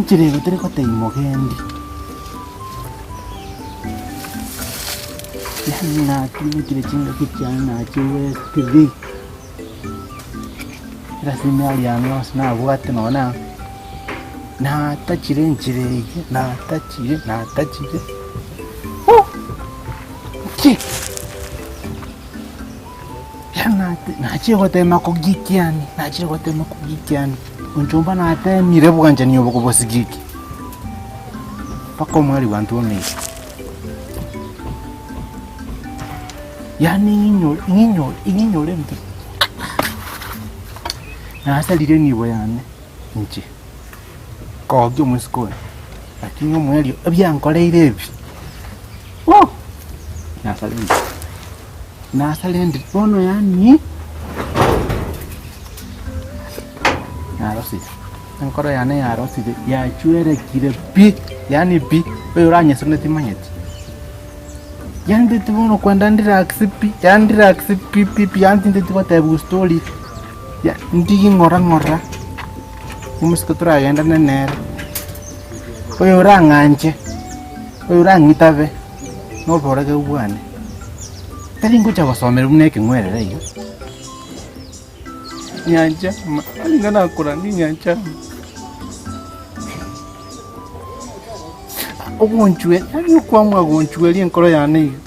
Enchera eye teri gotebia mogendi. Yaani natumekire chingaki chiane nachiwestiri, eraslimali yane yonsi nabwate nonya na natachire enchera eye, natachire natachire oh! Ki! Yaani nate nachire gotema kogikiani, nachire gotema kogikiani, onchomba natemire obwanchani obo kobosigiki, mpaka omwari bwantwomeire. Yaani ng'inyore ng'inyore ng'inyore ebinto nasarire enibo yane inche, kogokia omosike oyo, lakini omoerio ebiankoreire ebi, oh! Nasarire. Nasarendire bono yaani narosire, enkoro yane yarosire yachwerekire pi, yaani pi, oyo oranyesone timanyeti. Yaani nteti bono kwenda nrelax pi, yaani nrelax pi pi pi, yaani tinteti gotebiwa story, ya ntige ng'ora ng'ora, omosike toragendane nere, oyo orang'anche, oyo orang'itabe. Noborogeu bwane, tari ngocha gosomera buna ekeng'werere iga. Nyancha ama, nigo nakoranga enyancha ama. Ogonchwe, yaani okwamua gonchweria enkoro yane iga.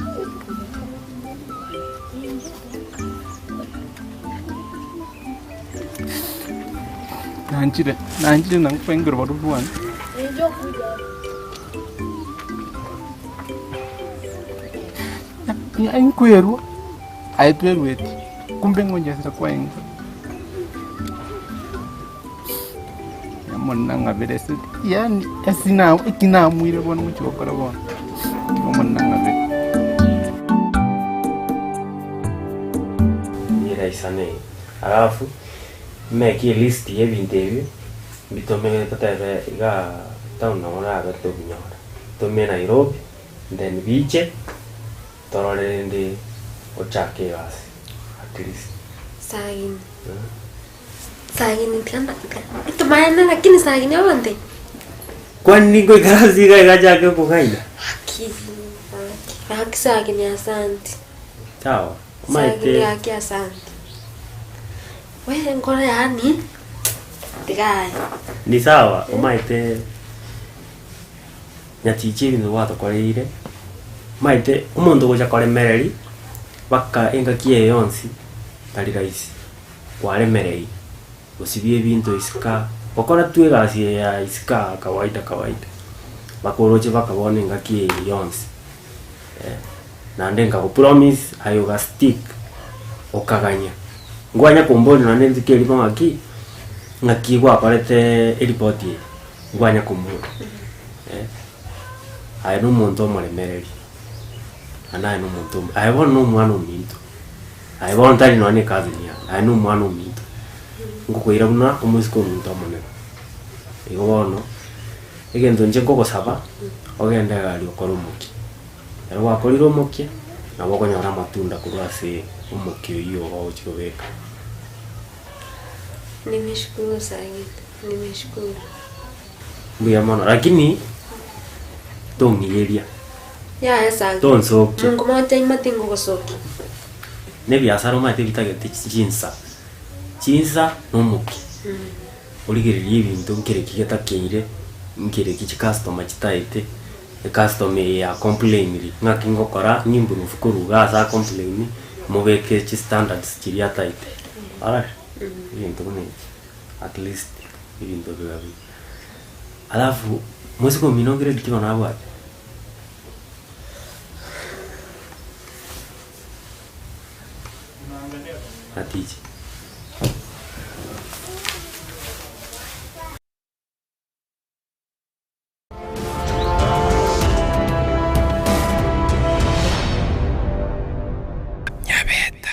Nanchire, nanchire na nkwengera obororo bwane. Nkwerwa, aye twerweti, kumbe ng'onchesera kwaenge. Omonene ang'abere ase yaani ase na eki namuire bono ngochia gokora bono, tiga Omonene ang'abere. Niraisane alafu meke elist ya ebinto ebio mbitome totebe igaa town nabo orabe tobinyora, tome Nairobi then biche torore rende ochake egasi at least. Sagini. Sagini tiga na ekemanyererio lakini sagini ogontebia. Kwani ningoikaransa iga iga nchake kong'aina? Gaki gaki gaki sagini asanti. Sawa, Sagini omanyete. gaki asanti. Wee nkore yaani tiga aye. Ni sawa, omanyete nyatichi ebinto gwatokoreire, omanyete omonto ogocha koremereria mpaka engaki eye yonsi tari rahisi. Kwaremereiri, gosibia ebinto isiko aa, gokora tu egasi eye ya isiko aa kawaida kawaida, mpaka oroche mpaka bono engaki eye yonsi eh, naende nkagopromise aye ogastick, okaganya. Nkwanya komboria nonye rituko erimo ng'aki, ng'aki gwakorete eripoti eye, nkwanya komboria eh, aye na omonto omoremereri, naende aye na omonto omo aye bono na omwana ominto. Aye bono tari nonya ne cousin yane, aye nomwana ominto, ngokoira buna omoiseke ominto omonene. Igo bono, egento inche nkogosaba, ogende egari okore omokia. Ekero gwakorire omokia, nabo okonyora amatunda korwa ase omokia oyio igo ogochia kobeka. Nimeshukuru sana, nimeshukuru. Mbuya mono, lakini tong'iyeria. Yaya sana. Tonsokia. Mungu mocha ima tingogosokia. Nebiasara omanyete bitagete chinsa, chinsa na omokia, origererie ebinto nkere ki getakeire, nkere ki chicustomer chitaete, ecustomer eye ya complainiri, ng'aki ngokora ng'improve korwa igaa ase acomplaini, mobeke chistandards chiria ataete, orore? Ebinto buna ebi, at least ebinto biba buya. Alafu, mosike omino grade ki bono abwate? Atiche. Nyabeta.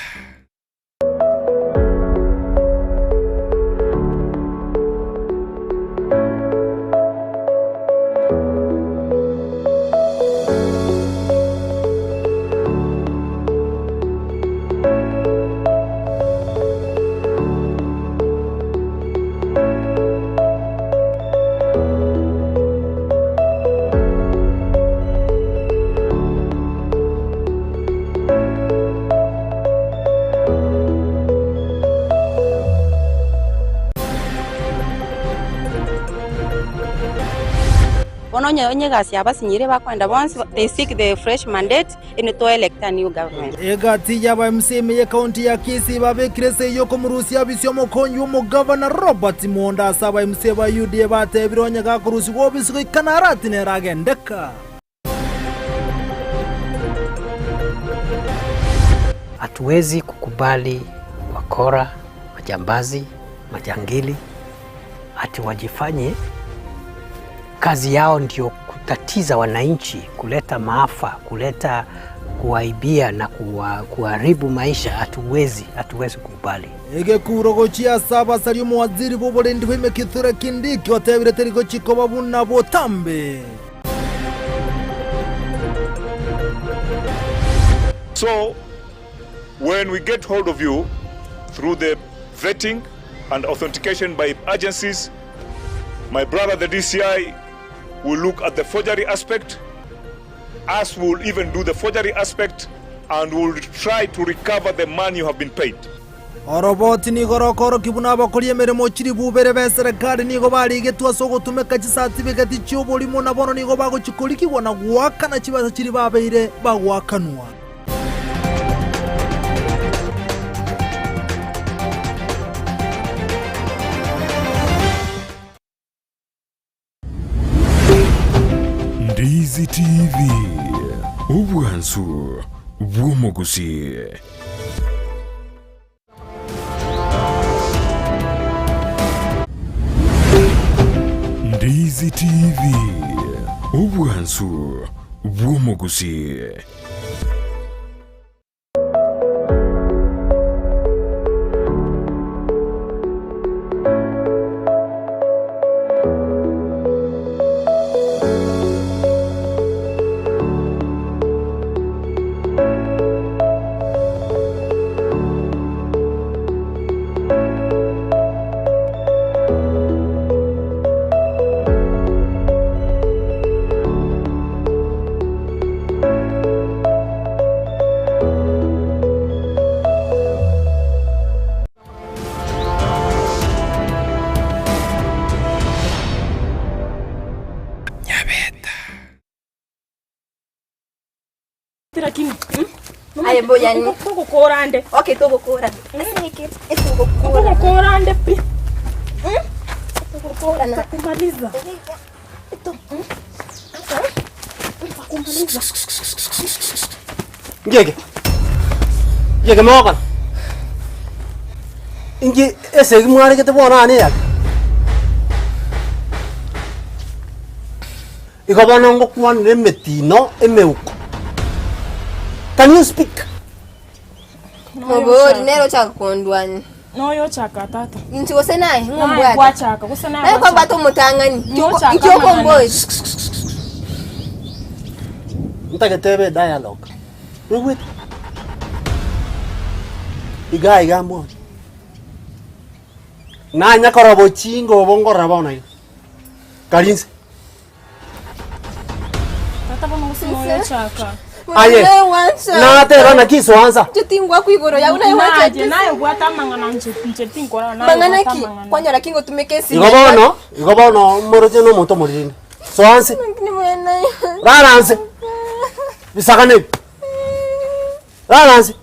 Bono onye onye egasi yabasinyire bakoenda bonsi they seek the fresh mandate ere to elect a new government. Egati y'aba MCA ime y'ekaunti ya Kisii babekire esegi y'okomorusia obisi omokonyi bw'omogavana Robert Muonda ase aba MCA ba UDA batebire onye gakorusigwa obisi goika narati nere agendeka. Hatuwezi kukubali wakora, majambazi, majangili ati wajifanye kazi yao ndio kutatiza wananchi, kuleta maafa, kuleta kuwaibia na kuharibu maisha. Hatuwezi, hatuwezi kukubali. Egekuro gochia ase abasari omowaziri bw'oborendi bw'ime Kithure Kindiki otebire teri gochia koba buna botambe. So when we get hold of you through the vetting and authentication by agencies, my brother the DCI will look at the forgery aspect, us will even do the forgery aspect and will try to recover the money you have been paid. Oroboti nigo rokorokia buna abakori emeremo chilifu ibere b'eserekari nigo barigetwe ase ogotumeka chisatibigeti chi'oborimo, na bono nigo bagochia korikigwa na goakana chibesa chiria babeire bagoakanwa. Ndizi TV, obwansu bw'omogusii. Ndizi TV, obwansu bw'omogusii. Aye mbuya ni. Togokora nde. Okay, togokora. Togokora nde pi. Togokora na. Takumaliza. Nkieke? Nkieke mogokora? Inki esegi mwaregete bono aa neyake? Igo bono ngokwanera emetino emeuko. Can you speak? Mobori nere ochaka kondwania. Noyo ochaka tata. Inche gose naye Naye ng'ombwate. gwachaka gose naye Naye gwachaka. kwabwata omotang'ani. Nochaka Inki okomboria? Ntagete ebe dialogue. Oigwete? Iga iga mbwoni. Nanya korora bochinga obo nkorora bono iga. Kari inse. Tata bono gose noyo ochaka. Aye. Naye gwancha. Nateba naki isoansa. Inche tingwakwa igoro yago naye gwancha Naye naye obwate amang'ana nche nche tinkora naye Mang'ana obwate ki? amang'ana. Kwanyora ki ngotumeka esimi? Igo bono, igo bono moroche na omonto omoriri. Soa nse. Rara nse. Bisakana ebi. Rara nse.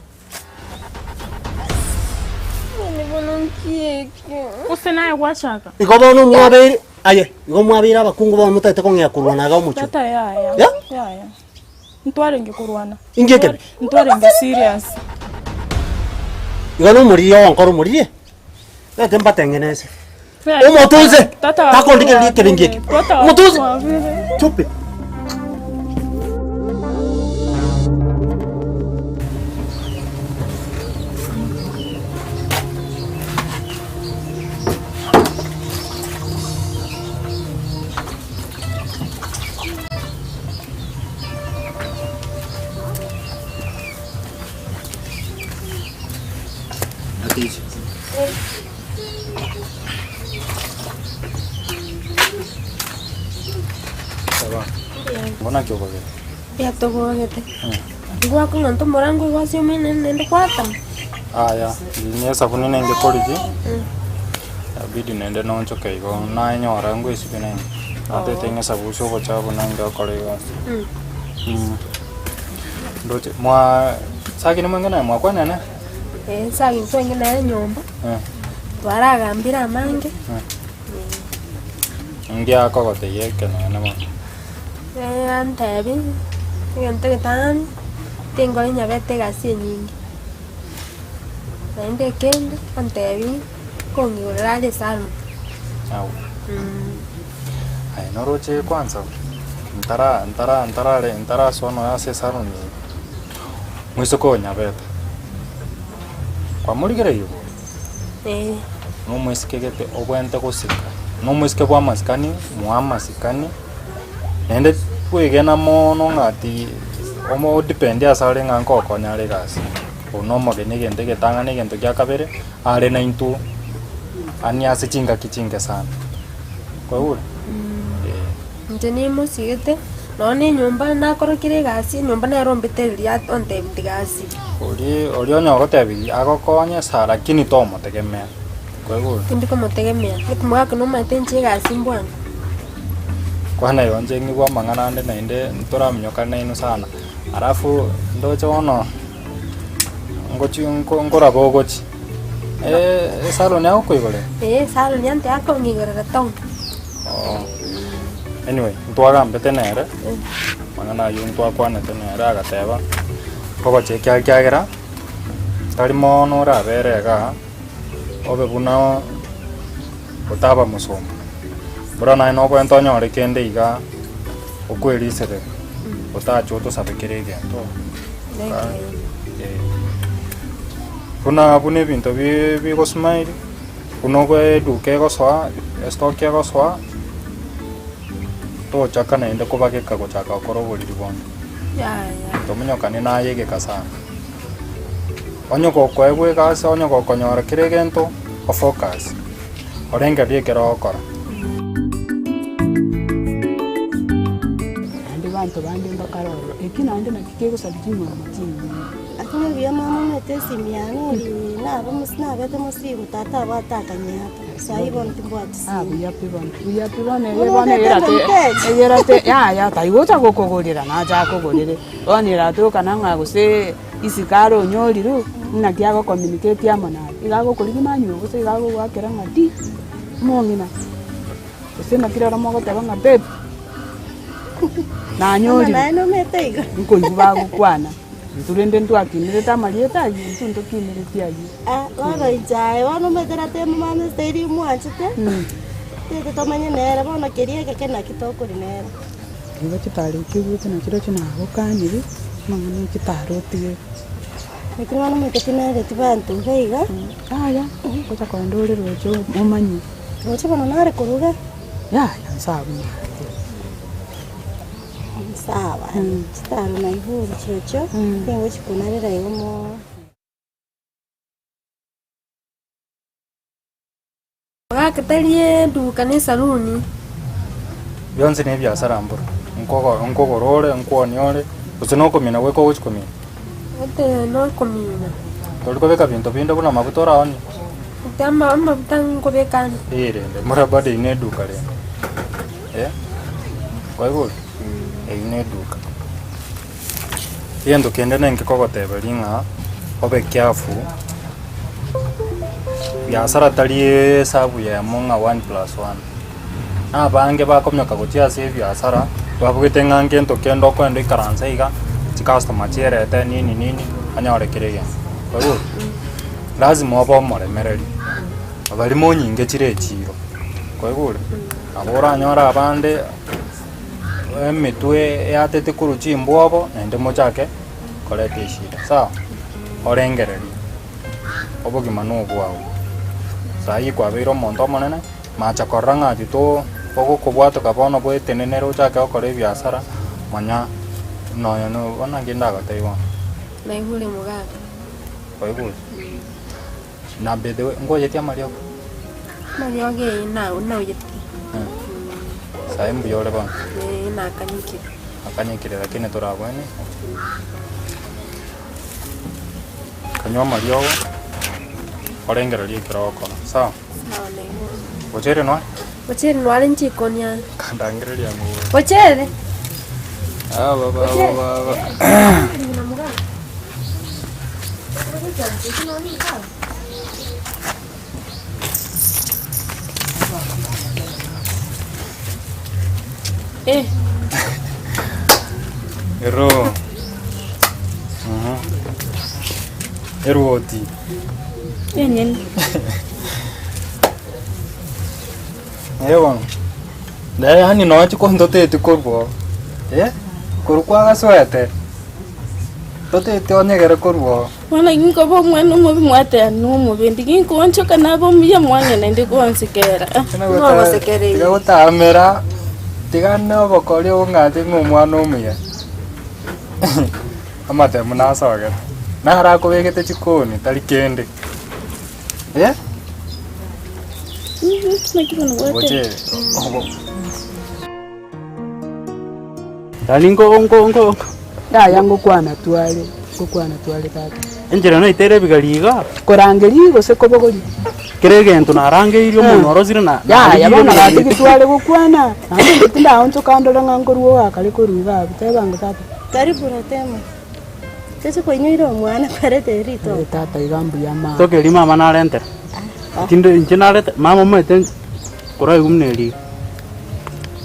Gose naye gwachaka. Igo bono mwabeire, aye, igo mwabeire abakungu bono motagete kong'ea korwana iga omochie. Tata yaya. Yeah? Yaya. Ntwarenge korwana. Inki ekebe? Ntwarenge serious. Igo nomoriri ogonkora omoririe? Reta mbatengenese. Omotunse! Takondigereria ekerengo eke. Omotunse! Chupe! Mbona ki okogera? Mbuya togogete. Gwakong'anta omorango igo ase omene naende gwatama. Aya, rigia esabuni nenge korigi, yabidi naende nonchoke igo, nanyora ngoesibia nenge. Natete ng'esabuse obochafu nange okora egasi. Ndoche mwa Saki nimwenge naye mwakwana nere? Eh, Saki ntwenge nere nyomba, twaragambire amange. Nki akogotebia ekeene bono? Eh, antebi, egento egetang'ani, tinkore nyabete egasi enyinge. Naende ekende, antebi, nkong'igorera are esalon. Agwo. Aye noroche kwanza ntara ntara ntarare ntarasoa nonya ase esalon eye, moiseke oyo nyabete, kwamorigereirie bori? Eh. Na omoiseke gete obwenerete gosika, na omoiseke bwa amasikani, moe amasikani, naende kwegena mono ng'a ati omo odepend ase are ng'a nkokonya are egasi, oyo na omogeni egento egetang'ani egento gia kabere, are naintwe ani ase chingaki chinke sana, kwaigure? Eh. Inche nimosigete, nonya na enyomba nakorokire egasi, enyomba nere ombetereria ontebia tiga asibe. Oria oria onye ogotebirie agokonye sa lakini tomotegemea, kwaigure? Tindi komotegemea, gaki omogaka nomanyete inche egasi mbwango. Kwana igo inche ng'igwe amang'ana ande naende ntoraminyokane nainwe sana, alafu ndoche bono. Ngochi nko nkoraba ogochi esalon agokoigorera? Ee, esalon ante akong'igorera town. Oo, anyway, ntwagambete nere, amang'ana aywo ntwakwanete nere agateba, ogochia ekiagera ekiagera, tari mono orabere igaa, obe buna otaba mosomba. Buna naye nobwenerete onyore kende igaa, okweriserera, otache otosabe kera egento. Buna buna ebinto bi bigosmile, buna obe eduka egosoa, estock egosoa, tochaka naende kobageka gochaka gokora oboriri bonde. Tominyokane naye egeka sana. Onye gokoegwa egasi, onye gokonyora kera egento, ofocus, orengererie ekero ogokora. Naende banto bande mbakare ororo, eki naende naki kegosaria ching'ombe chinyinge. Lakini buya mama omanyete esimi yane ori naba mosi nabete mosigo tata abwate akanyeata sai bono timbwati Ah, simu. buya pi bono, buya pi bono eye Bono bono obete eyerate monteche. eyerate yaya taigocha gokogorera nacha akogorere, bono eratoka ng'a gose isiko are onyorirwe, naki agocommunicate amo naye, iga agokorigia manywe gose iga agogoakera ng'a ti, omong'ina. Gose naki rero mogoteba ng'a babe, nanyorire, Naye nomete igo. nkoigwa bagokwana, intwe rende ntwakinerete amarieta ayio, intwe ntokinereti ayio. Ah, bono inche aye bono omanyete nateba mama esteri mwanchete, tete tomanye nere bono keria egeke naki tokori nere. Igo chitaro echio oigwete nachirochio nagokanire, amang'ana e chitaro otige. Lakini bono omanyete tinareti banto iga iga. Yaya, ngocha kogenda ore roche omanye. Roche bono nare koruga? Yaya, nsabu nare. Sawa, chitaro naigure chirochio, tingochikunarera igo mono. Gaki tari eduka na esaruni. Bionsi na ebiasara mboro, nkogo nkogora ore, nkwonia ore, gose na okomina goika ogochi komina. Ete nokomina. Tori kobeka binto binde buna amaguta oraonie? Ete ama amaguta nkobeka ande. Ee rende, mbora bado eyio na eduka rende, eh, kwaigure? Eyio na eduka. Egento kende nenke kogoteberia ng'a obe careful, biasara tari esabu yemo ng'a one plus one. Na abange bakominyoka gochia ase ebiasara, babugete ng'a ngento kende okoenda oikaranse iga, chicustomer chierete nini nini, onyore kera egento. Kwaigure? Lazima obe omoremereri, abarimo nyinge chire echiro, kwaigure? Nabo oranyore abande. Emetwe eatete korwa chimbwobo, naende mochake koreta eshida, sawa? Orengererie, obogima na obwao. Saii kwabeire omonto omonene, macha korora ng'a tito ogokobwatoka bono bwetenenere ochake gokora ebiasara, manya nonya na bono naki ndagotebie bono. Naigure mogaka. Kwaigure? Na by the way, nkoyetie amariogo? Amariogo eye nauyete. Saii mbuya ore bono? Ee nakanyekire. Nakanyekire lakini torabwene. Kanywa amariogo, orengererie ekero ogokora, sawa? Sawa naigure. Gochere noe? Bochere nware nchikoni aa. Kandangereria amagoro. Bochere. Aba Bochere. baba baba. Eh. Ero. Mhm. Erwoti. Enyene. Ewa. Naye yaani nochi kontoteti korwa oo. Eh? Korwa kwagasoete. Toteti onyegere korwa oo. Bono inkoba omwana omobe mwateba nomobe, ndi ginkoonchoka nabe omuya mwang'ina inde gonsekera. Tiga gotamera, tiga nobokori obong'ati ng'a omwana omuya. Amatemu nasogete. Naro akobegete chikoni tari kende. Eh? Naki bono gwateba? Goche obo. Yaani nko nko nko Yaya ngokwana tware, ngokwana tware tata. enchera naitere ebigari iga. Korangeria gose kobogoria. Kera egento narangeirie omonwe orosire na Yaya narigirie bono ebigari. gaki titware gokwana, naende inche tindaonchoka ndore ng'a nkorwa oakare korwa iga abwo, teba ng'a tata. Karibu Ratemo. Toche koinyoira omwana kwarete ritoke. Eh, tata iga mbuya mama. Toke eri mama narentera. Tinde inche narete mama omanyete koraigwe buna eri iga.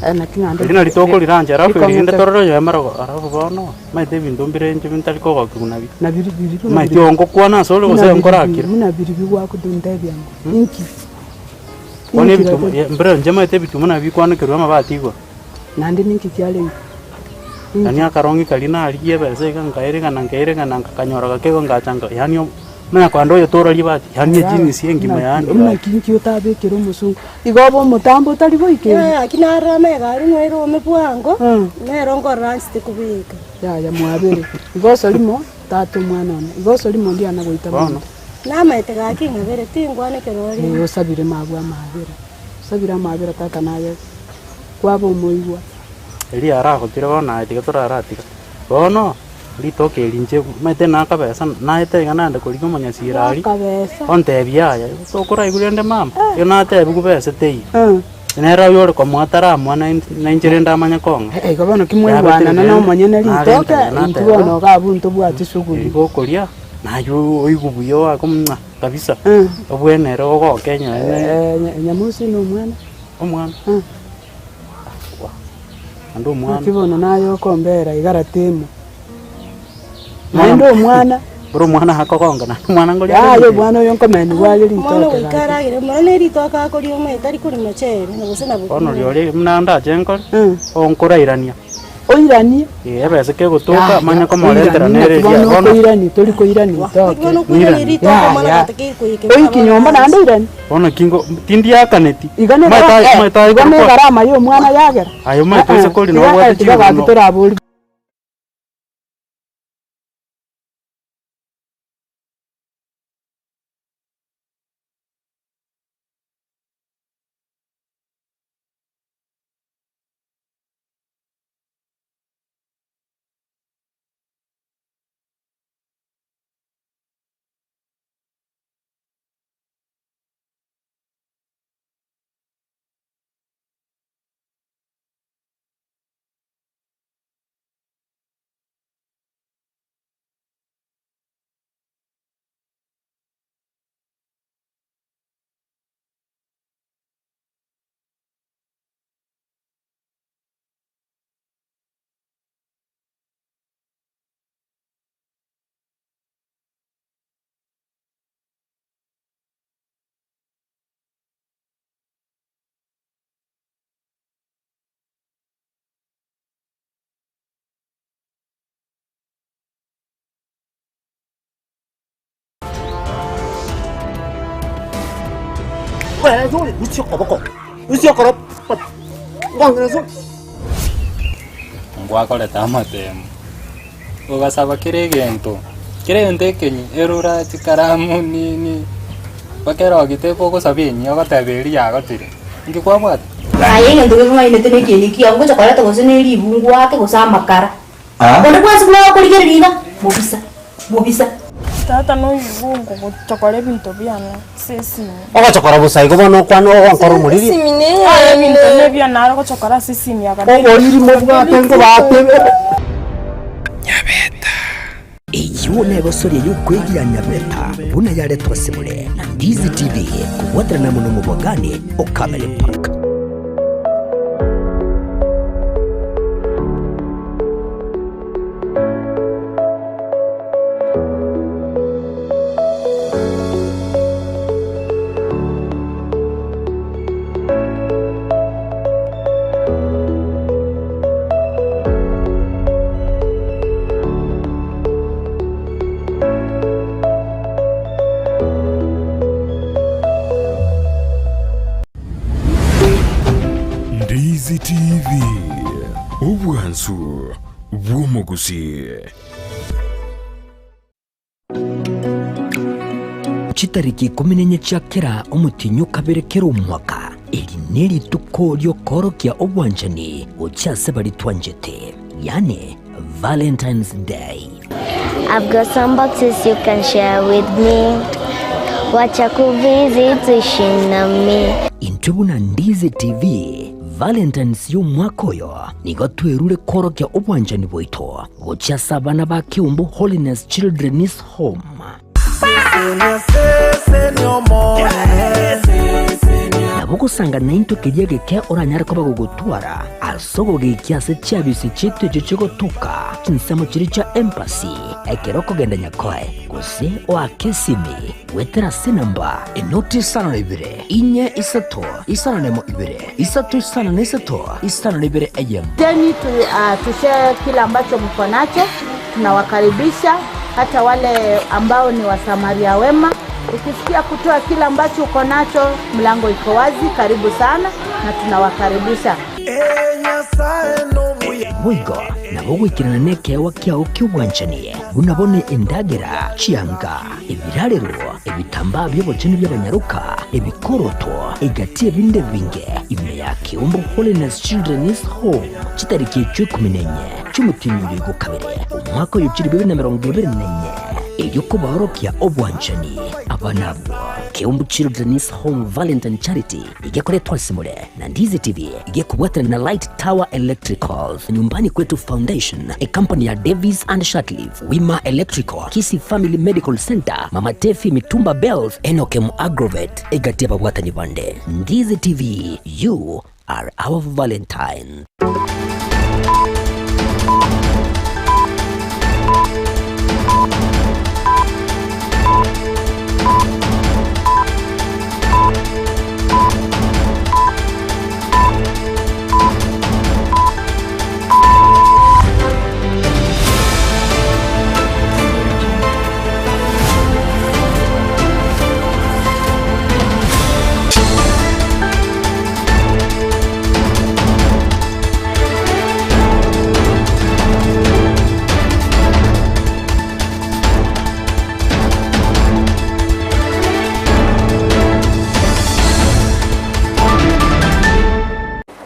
Eh, naki naende Eri nari tokorirancha alafu eri rinde rikong'ete. torore oyo emerogo alafu bono omanyete ebinto mbire inche ntari kogokigwa nabio. Na biri biri buna Omanyete biri- oyo ngokwana ase ore buna gose biri nkorakire. biri- buna biri bigwakontebia ngo inki? Bono Inki ebituma gaki? mbire inche omanyete ebituma nabio bikwanekerwa amabati igoro. Naende ninki kiarenge? Yaani akarongi karia narigia ebesa iga nkaeregana nkaeregana nkakanyora gake igo ngacha nka yaani omanya kogenda oyotoraria ebahati yaani ejinisi engima yaani gaki. Naki nki otabekera omosungu? Igo obe omotambe otari goika ime. Gaki narora amaiga aria noira ome bwango, nero nkorora nchete kobeka. Yaya mwabere, igo osorimo tata omwana one, igo osorimo ndiana goita Bono. monto. Namaete gaki ng'abere, tingwana ekero Eh, ore. osabire mabwe amabera, osabire amabera tata naye kwaba omoigwa. Erio aragotire bono aye tiga toraratiga. Bono, ritoke eri inche omanyete nakabesa naete iga naende korigia omonyasira aria, Akabesa. ontebia yaya tokoraigwa rende mama, ekero natebiwa besa teiyo. Nere oyio ore komoa taramoa nainche rende amanye kong'a. Igo bono kimwaigwanana na omonyene ritoke, intwe bono iga abwo ntobwati shughuli. Eri gokoria, naye oigwe buya oake mwa kabisa, obwenere ogoke onye Nyamosi na omwana. Omwana? Naende omwana. Naki bono naye okombera iga ratemo. Naende omwana. Ore omwana akogonga naende omwana ngoria Yaya arenge. omwana oyo nkomeniwa are Omwana ritoke goika gaki. aragere mono ne ritoke akoria omanyete tari koria mochere na gose na Bono bokima. rirorio buna ndache nkore, onkorairania. Oiranie. Ee, ebesa kegotoka, manye komorentera nere Naki eria bono bono. okoirania tori koirania ritoke. Bono okoirania ritoke omwana Yaya. gatakeire koika Oiki nyomba naende oiranie. Bono kingo tindiakaneti. Iga ne Omanyete aye- omanyete aye iga ne korokwa- egarama ya omwana yagera. Aye omanyete ase kori Tiga- nobwate tiga gaki chinguru. torabori. Ngwakorete amatemo, ogasaba kera egento, kera egento ekenyi, erura, chikaramu, nini, mpaka erogete ogosaba enyia ogoteba eria yagotire, inki kwabwate? Aye egento gekong'ainete na ekieni kiao, ngocha koreta gose ne ribu ngwake gose amakara. Onde bwensi buna agokorigereria iga, mobisa, mobisa. Tata noigwe ngogochokora ebinto biane. ase esimi. Ogochokora bosa igo bono okwane ogonkora omoriri. Esimi Aye neyane. ebinto nebia naro gochokora ase esimi aba Oboriri mobwate nkobate. Eyio negosoria y'okwegia Nyabeta buna yaretwa ase more na Ndizi TV kobwaterana amo nomobwagani o Camel Park. Ndizi TV, obwansu bw'omogusii. Chitariki ikomi na enye chia kera omotienyi o kabere kera omwaka, eri nerituko ri'okoorokia obwanchani gochia ase baria twanchete, yaani Valentine's Day. I've got some boxes you can share with me. Wacha kuvisit ishi nami. Intwe buna Ndizi TV, Valentine's y'omwaka oyo nigo twerure koorokia obwanchani bwaito gochia ase abana ba Keumbu Holiness Children's Home. Nabo ogosanga naintwe keria geke oranyare koba gogotwara ase ogogekia ase chiabisi chiaito echio chigotoka chinsemo chiria chia embassy ekero okogenda Nyakoe gose oake esimi goetera ase enamba enoti isano na ibere inye isato isano na emo ibere isato isano na isato isano na ibere eyemo. Jeni tu, uh, tushare kile ambacho mko nacho. Tunawakaribisha hata wale ambao ni wasamaria wema. Ukisikia kutoa kile ambacho uko nacho, mlango iko wazi. Karibu sana na tunawakaribisha. Boigo nabo goikerana nekeegwa kiao ki'obwanchani, buna bono endagera, chianga, ebirarero, ebitambaa bi'obochenu bi'abanyaroka, ebikoroto, egati y'ebinde ebinge, ime ya Keumbu Holiness Children's Home, chitariki echio ikomi na enye chi'omotienyi oyo igo kabere, omwaka oyo chilifu ibere na emerongo ebere na enye, erio kobaorokia obwanchani abana abwo. Keumbu Children's Home Valentine Charity igekoretwa ase more na Ndizi TV igekobwatana na Light Tower Electricals, Nyumbani Kwetu Foundation, ecompany ya Davis and Shirtliff, Wima Electrical, Kisii Family Medical Center, Mama Tefi Mitumba Bells, Enokem Agrovet, egati y'ababwatani bande. Ndizi TV, you are our Valentine.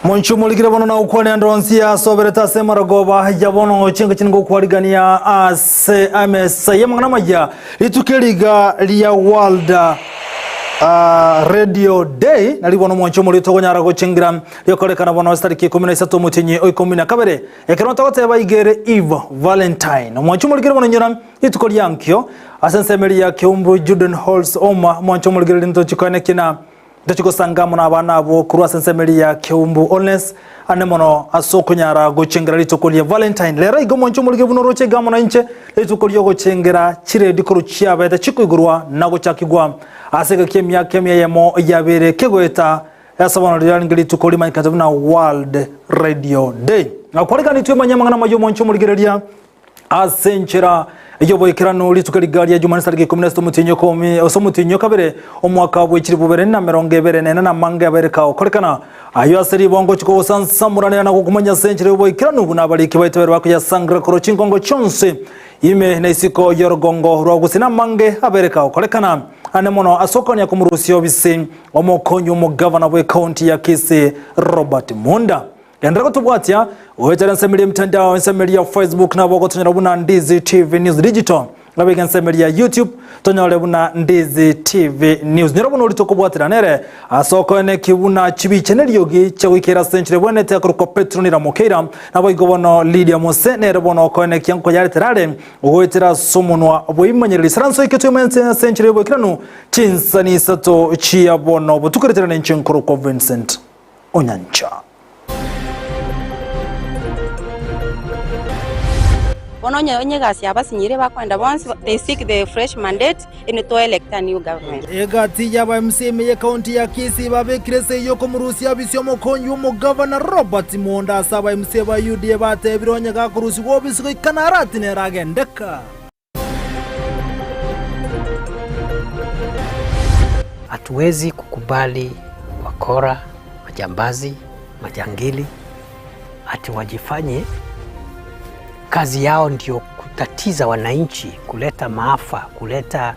Monche omorikire bono na gokwania ande onsi asoberete ase amarogoba ya bono chinga chine gokwarigania ase amesa y'amang'ana amaya rituko eriga ria World uh, Radio Day nari bono omonche omorito tokonyara gochengira riokorekana bono ase tariki ikomi na isato omotienyi o ikomi na kabere ekero togoteba igere Eve Valentine omonche omorikire bono inyora rituko riankio ase ensemo eria ya Keumbu Juden Halls Oma omonche omorikire rinto chikoenekia na Ntochi gosanga amo nabana abwo korwa ase ensemo eria ya Keumbu Wholeness ane mono ase okonyara gochengera rituko ria Valentine. Rero iga omonche omorige buna oroche iga amo nainche, rituko riogochengera chiredi korwa chiabete chikoigorwa na gochakigwa ase egeka ki'emiaka emia eyemo yabere kegoeta ase bono rirarenge rituko rimanyekanete buna World Radio Day. Nakwarikani twemanye amang'ana amaya omonche omorigereria Ase enchera y'oboikeranu rituko riga ria Jumanne tariki ikomi na isato omotienyi okomi ase omotienyi o kabere omwaka bwe chilifu bibere na emerongo ebere na ene na amange abere kagokorekana. Ayio ase ribongo ochia kogosansamoranera na gokumanya ase enchera y'oboikeranu buna abariki baito babere bakoyasangera korwa chingongo chionsi ime na isiko y'orogongo rwa gusii na amange abere kagokorekana ane mono ase okonya komorusia obisi omokonyi omogavana bw'ecounty ya Kisii Robert Munda. Genderera gotobwatia goetera ensemeri y'emitandao, ensemeri ya Facebook nabo ogotonyora buna Ndizi TV News Digital. Nabo ensemo ya YouTube tonyore buna Ndizi TV News. Nyora buna orito kobwatera nere ase okoeneki buna chibiche neriogi chiagoikera ase enchera ebwenerete akorokwa Petronila Mokeira nabo igo bono Lydia Mose nere bono okoenekia nkoyaretera are ogoetera ase omonwa bw'eimanyereri Saranso ike twemense ase enchera y'oboikeranu chinsani isato chia bono botukeretera nenche nkorokwa Vincent Onyancha. Bono onye onye egasi yabasinyire bakoenda bonsi they seek the fresh mandate and to elect a new government. Egati y'aba MCA ime y'ekaunti ya Kisii babekire esegi y'okomorusia obisi omokonyi bw'omogavana Robert Monda ase aba MCA ba UDA batebire onye gakorusigwa obisi goika narati nere agendeka. Hatuwezi kukubali wakora, majambazi, majangili ati wajifanye kazi yao ndio kutatiza wananchi, kuleta maafa, kuleta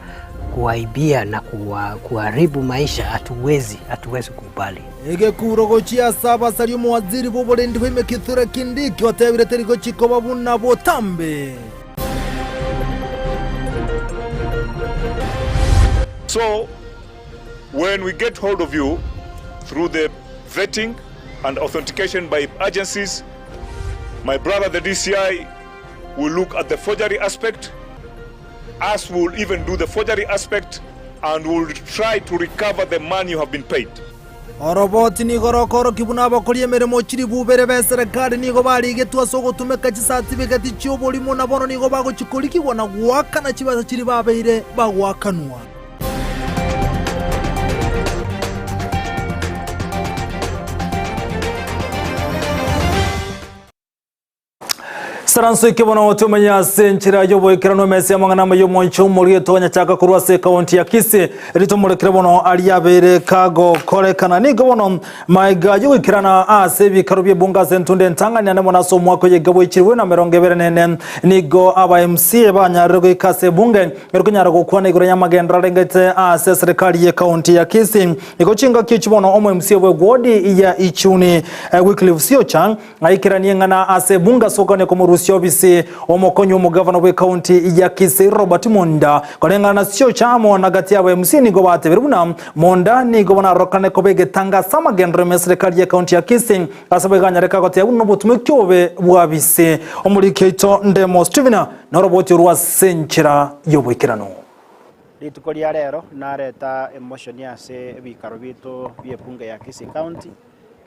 kuwaibia na kuwa, kuharibu maisha. Hatuwezi, hatuwezi kukubali. Egekuro gochia ase abasari omowaziri bw'oborendi bwa ime Kithure Kindiki otebire teri gochia koba buna botambe. So, when we get hold of you through the vetting and authentication by agencies, my brother the DCI will look at the forgery aspect, us will even do the forgery aspect and will try to recover the money you have been paid. Oroboti nigo rokorokia buna abakori emeremo chilifu ibere b'eserekari nigo barigetwe ase ogotumeka chisatibigeti chi'oborimo, na bono nigo bagochia korikigwa na goakana chibesa chiria babeire bagoakanwa. Saranso eke bono tomenye ase enchera y'oboikeranu emesa y'amang'ana amaya y'omwancho omoriri etoganyachaka korwa ase ekaunti ya Kisii ritomorekere bono aria abeire kagokorekana nigo bono maiga y'ogoikerana ase ebikaro bi'ebunge ase entunde entang'ani ane mono ase omwaka oyo bw'echirwe na 24 nigo aba MCA banyarire goika ase ebunge erikonyara gokwana igoro y'amagendero arengete ase eserikari y'ekaunti ya Kisii igo chingaki echi bono omo MCA bw'ewodi ya Ichuni Wycliffe Siocha Aikeranie eng'ana ase ebunge ase okogania komorusia obisi omokonyi omogavana bw'ekaunti ya Kisii Robert Monda. Koreng'ana na Siocha amo na gati yabo MC nigo batebire buna Monda nigo banarorokane koba egetanga ase amagenderero y'eserekari y'ekaunti ya Kisii ase boiganyareka goteba buna obotumeki obobe bw'abisi. Omoriki oito Ndemo Stephen noroboti orwo ase enchera y'oboikeranu. Rituko ria rero nareta emotion ase ebikaro biaito bi'ebunge ya Kisii County.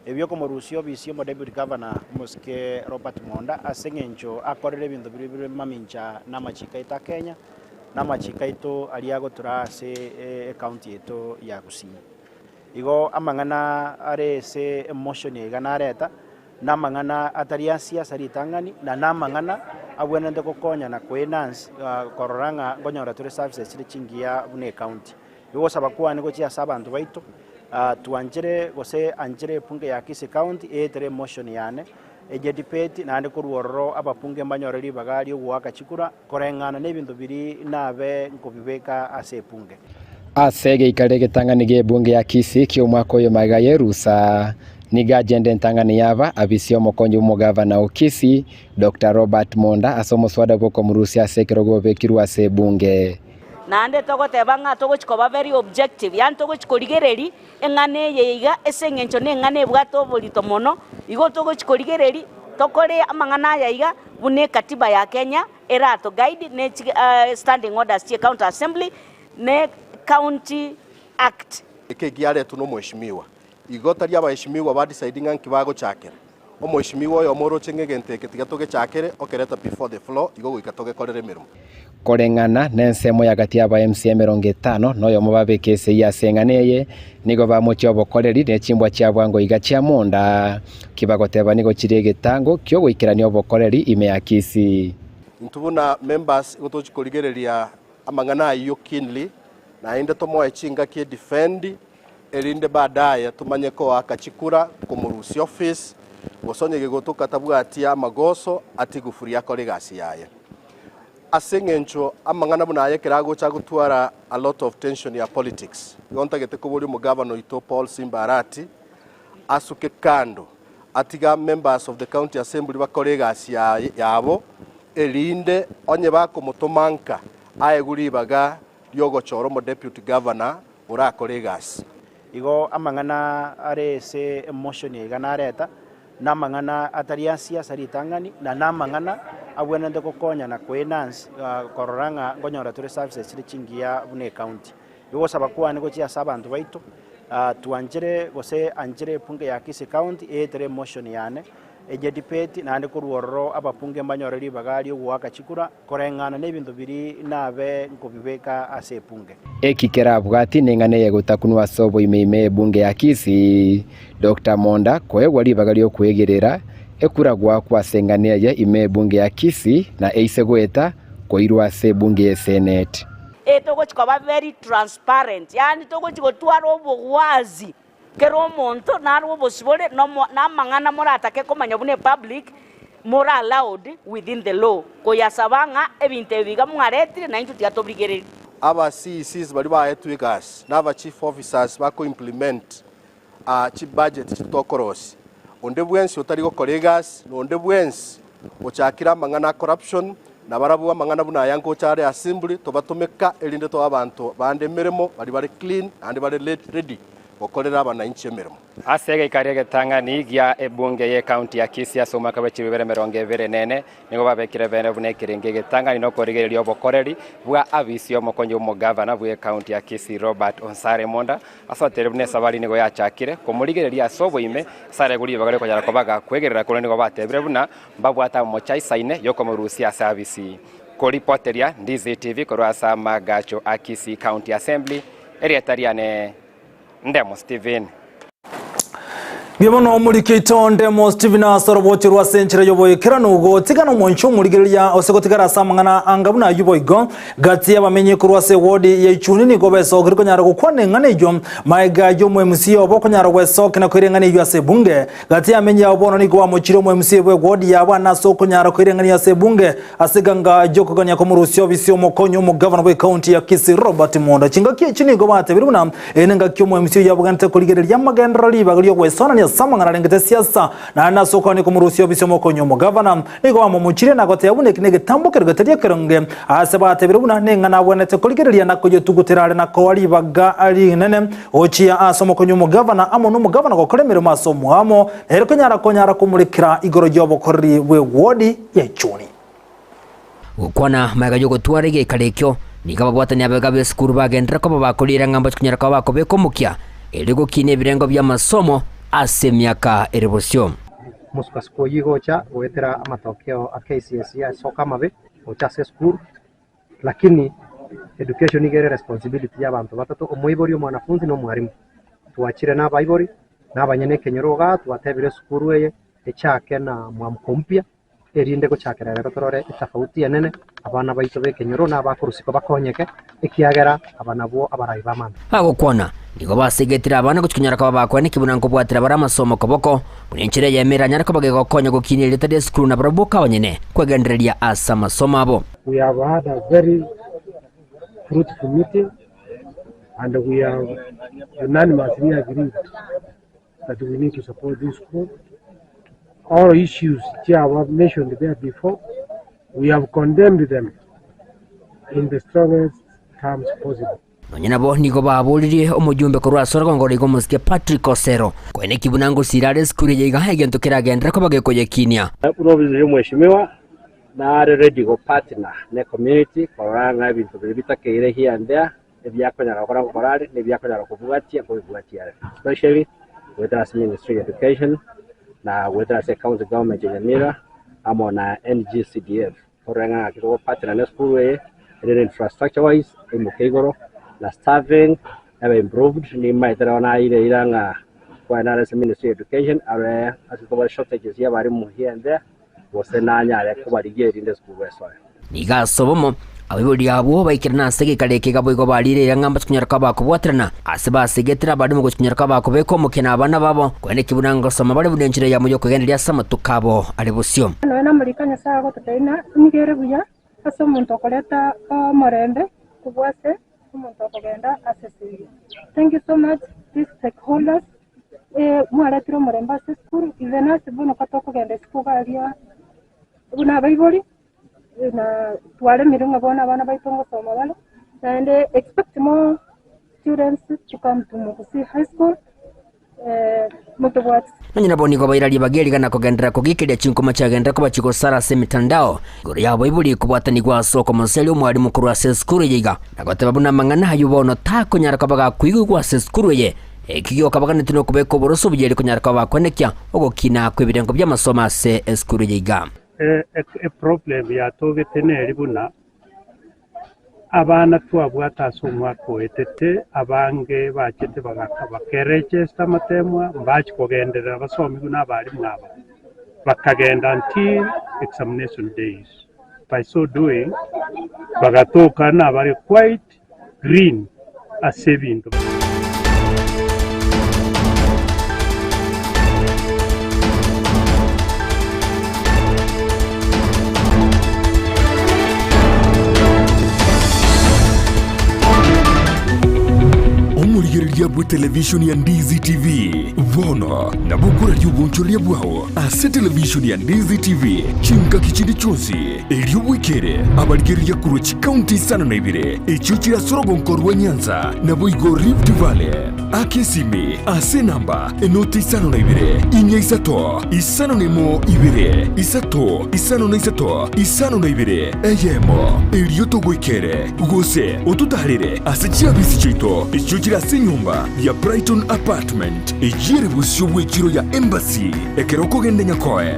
Ebi'okomorusia obisi omo Deputy Governor omosike Robert Monda ase eng'encho akorire ebinto biria bire mamincha namachiko aito a Kenya, na amachiko aito aria agotura ase ecounty yaito ya Gusii. Igo amang'ana are ase emotion iga nareta, namang'ana atari a siasa ritang'ani, na namang'ana abwenerete gokonya na koenhance korora ng'a nkonyora tore services chire chingiya buna ecounty. Igo gosaba kwane gochia ase abanto baito, twanchere gose anchere ebunge ya Kisii County eetere emotion yane, enye debate naende korwa ororo ababunge mbanyore ribaga riogoaka chikura koreng'ana na ebinto biria nabe nkobibeka ase ebunge. Ase egeikaro egetang'ani gi'ebunge ya Kisii ki'omwaka oyo magega y'erusa, nigo agenda entang'ani y'aba abisi omokonyi bw'omogavana o Kisii, Doctor Robert Monda ase omoswada bw'okomorusia ase ekerogo obekirwe ase ebunge. Naende togoteba ng'a togochi koba very objective, yaani togochi korigereria eng'ana eye iga ase eng'encho na eng'ana ebwate oborito mono, igo togochi korigereria tokore amang'ana aya iga buna ekatiba ya Kenya erato guide ne chi standing orders chie county assembly ne county act. Eke egiaretwe nomweshimiwa. Igo tari abaeshimiwa ba decide ng'a nki bagochakera. Omoeshimiwa oyomo oroche ng'a egento eke tiga togechakere, okereta before the floor, igo goika togekorere emeremo. Koreng'ana nensemo ya gati y'aba MC 51 babeke esegi ase eng'ana eye, nigo bamochia obokoreri ne chimbwa chia bwango iga chia monda, ki bagoteba nigo chire egetango ki'ogoikerania obokoreri ime ya Kisii. Intwe buna members igo tochi korigereria amang'ana ayio keenly, naende tomoe chingaki edefend, erinde baadaye tomanye koaka chikura komorusia office, gose onye gegotoka tabwati amagoso atigufuri akore egasi yaye. Ase eng'encho amang'ana buna aya ekero agocha agotwara a lot of tension ya politics, igo ntagete koboria omogavana oito Paul Simba Arati asuke kando atiga members of the county assembly bakore egasi yabo erinde onye bakomotoma nka. Aegwe ribaga riogochora omodeputy governor orakore egasi. Igo amang'ana are ase emotion iga nareta, namang'ana atari a siasa ritang'ani, na namang'ana abwenerete gokonya na koenhance korora ng'a nkonyora tore services chire chingiya buna ecounty. Igo gosaba kwane gochia ase abanto baito, twanchere gose anchere ebunge ya Kisii County eetere emotion yane, enye debate naende korwa ororo ababunge mbanyore ribaga riogoaka chikura koreng'ana na ebinto biria nabe nkobibeka ase ebunge. Eki kerabwati neng'ana eye gotakunwa ase oboime ime y'ebunge ya Kisii, Doctor Monda koegwa ribaga ri'okwegerera ekura goakwa ase eng'ana eye ime y'ebunge ya Kisii na eise goeta koirwa ase ebunge y'eseneti. Ee togochi koba very transparent, yaani togochi gotwara obogwazi kera omonto narwe obosibore nomo namang'ana moratake komanya buna epublic more allowed within the law koyasaba ng'a ebinto ebi iga mwaretire naintwe tiga tobirigererie. Aba CECs baria baetwe egasi na aba chief officers bako implement chibudget chiria tokorosia. Onde bwensi otari gokora egasi na onde bwensi ochakire amang'ana a corruption na barabwo amang'ana buna aya ngocha are assembly tobatomeka erinde toe abanto bande emeremo baria bare clean naende bare ready gokorera abananchi emeremo. Ase egeikari egetang'ani gia ebunge y'ecounty ya Kisii ase omwaka bwe chibibere emerongo ebere na ene, nigo babekire bene buna ekerengo egetang'ani na okorigereria obokoreri bwa abisi y'omokonyi bw'omogavana bw'ecounty ya Kisii Robert Onsare Monda ase oteire buna esabari nigo yachakire komorigereria ase oboime ase aregwe ribaga riokonyara koba gakwegerera korende nigo batebire buna mbabwate amamocho aisaine yokomorusia ase abisi. Koripoteria Ndizi TV korwa ase amagacho a Kisii County Assembly, erieta riane Ndemo Stephen. Mbuya mono omoriki oito Ndemo Stephen ase orobochi rwa ase enchera y'oboikeranu gotigana omwancho omorigereria ose gotigara ase amang'ana anga buna ayio boigo gati y'abamenyi korwa ase ewodi ya Ichuni nigo besokire konyara gokwana eng'ana eyio maega y'omo MCA obo konyara gwesokia na koira eng'ana eyio ase ebunge gati y'amenyi abo bono nigo bamochire omo MCA bw'ewodi yabo ane ase okonyara koira eng'ana eyio ase ebunge Ase eganga y'okogania komorusia obisi omokonyi omogavana bw'ecounty ya Kisii Robert Monda chingaki echi nigo batebire buna eye nengaki omoemisi oyio abwenerete korigereria amagenderero ribaga ri'ogwesonania ase amang'ana arengete siasa naende ase okogania komorusia obisi omokonyi omogavana nigo bamomochirie na goteba buna eki negetambo keria getari ekeronge ase batebire buna neng'ana abwenerete korigereria na koyetugutera are na koa ribaga rinene gochia ase omokonyi omogavana amo nomogavana gokora emeremo ase omoamo nere konyara konyara komorekera igoro y'obokoreri bw'ewodi ya Juni. Gokwana magega y'ogotwara egeikaro ekio, nigo ababwatani abega b'esukuru bagenderera koba bakoriera ng'a mbache konyara koba bakobeka omokia erio gokinia ebirengo bi'amasomo ase emiaka ere bosio. Omosukasuko oyio igo ocha goetera amatokeo a KCSE asoka amabe gocha ase esukuru, lakini education iga ere responsibility ya abanto batato, omoibori, omwanafunzi na omwarimu. Twachire na abaibori, na abanyene ekenyoro igaa, twatebire esukuru eye echake na mwamko mpya, erinde gochakera rero torore etafauti enene, abana baito b'ekenyoro na abakorusiko bakonyeke, ekiagera aba nabwo abarai b'amambia. Bagokwana, nigo basegetire abana gochia konyora koba bakwaneki buna nkobwatera bare amasomo koboko, buna enchera eyemo eranyare koba gegokonya gokinia erieta ri'esukuru na barabwo boka abanyene kwegendereria ase amasomo abo. We have had a very fruitful meeting and we have unanimously agreed that we need to support this school. All issues which were mentioned there before, we have condemned them in the strongest terms possible. Nonya nabo nigo baboririe omojumbe korwa ase orogongo roiga omosike Patrick Osero, koeneki buna ngosira are esukuru eye iga egento keragenderere koba gekoyekinia. Buna obisi ya omweshimiwa nare ready go partner ne community korora ng'a ebinto biria bitakeire here and there ebiakonyara gokora ngokora are, na ebiakonyara kobwatia nkobibwatia are, especially goetera ase Ministry ya Education na goetera ase County Government ya Nyamira amo na NGCDF torore ng'a ng'aki togopartner na esukuru eye erinde infrastructure wise emoke igoro na staffing ebe improved nimaete rero naire eira ng'a kwani nare ase Ministry ya Education arore ase tobwate shortages ya abarimu here and there gose nanyare kobarigia erinde esukuru esoe. Nigo ase obomo, abaibori abwo baikerana ase egeikaro eke iga boigo bariire eira ng'a mbache konyora koba bakobwaterana ase basegetire abarimo gochia konyora koba bakobeka omokia na abana babo, korende ki buna ngosoma bare buna enchera eyemo y'okogendereria ase amatuko abo are bosio. Nonya namorika Nyasae agototebia ng'a nigo ere buya ase omonto okoreta omorembe kobua ase omonto okogenda ase esegi. Thank you so much these stakeholders mwaretire omorembe ase esukuru even ase bono ka tokogenda isiko iga aria buna abaibori. Na twaremirwe ng'a bono abana baito ngosoma bare, naende expect more students to come to Mugusii High School, motobwati. Nonya nabo nigo bairarie bageria na kogenderera kogikeria chinkuma chiagenderera koba chigosara ase emetandao igoro y'abaibori kobwatanigwa ase okomoseria omwalimu korwa ase esukuru eye iga na goteba buna amang'ana ayio bono takonyara koba gakoigigwa ase esukuru eye. Eki gioka baganetie nokobeka oboroso obuya erio konyara koba bakwenekia ogokina kw'ebirengo bi'amasomo ase esukuru eye iga. Eproblem yatogete neri buna abana twabwate ase omwaka oetete, abange bachete bagaka bakeregesta amatemwa, mbachia kogenderera basomi buna abalimu aba, bakagenda until examination days. By so doing, bagatoka nabare quite green ase ebinto. Omorigereria bw'etelevishoni ya Ndizi TV bono nabo okoraria obonchoreria bwao ase televishoni ya Ndizi TV chingaki chinde chionsi, erio bwekere abarigereria korwa chikaunti isano na ibere echio chire ase orogonko rwa Nyanza, naboigo Rift Valley. Aka esimi ase enamba enoti 52 4 5 01 2 3 5 52 eyemo, erio togoikere, gose ototaarere ase chiabisi chiaito echio chire ase enyomba ya Brighton Apartment, eyio ere bosio bw'echiro ya Embassy ekero okogenda Nyakoe.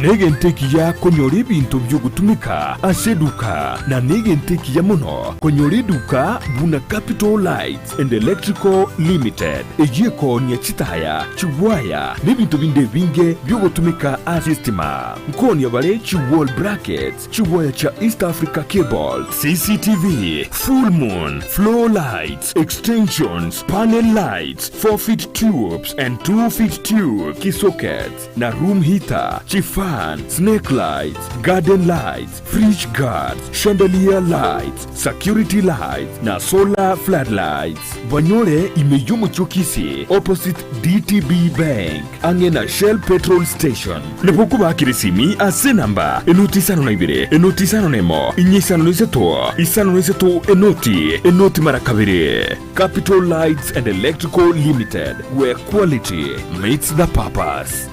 Negento ekiya konyora ebinto bi'ogotumeka ase eduka, na negento ekiya mono konyora eduka buna Capital Lights and Electrical Limited, eyio ekoonia chitaya, chiwaya, na ebinto binde ebinge bi'ogotumeka ase estima. Nkoonia bare chi wall brackets, Chiwaya chia East Africa Cable, CCTV, Full Moon, Floor Lights, Extensions, Panel Lights, 4 feet tubes and 2 feet tube, Key sockets, na room heater, chifan, snake lights, garden lights, fridge guards, chandelier lights, security lights, na solar floodlights. Banyore ime y'omochie o Kisii opposite DTB Bank ang'e na Shell Petrol Station. Nabo okobakera esimi ase enamba enoti 52 enoti 51 inye 53 53 enoti enoti mara kabere. Capital Lights and Electrical Limited, where quality meets the purpose.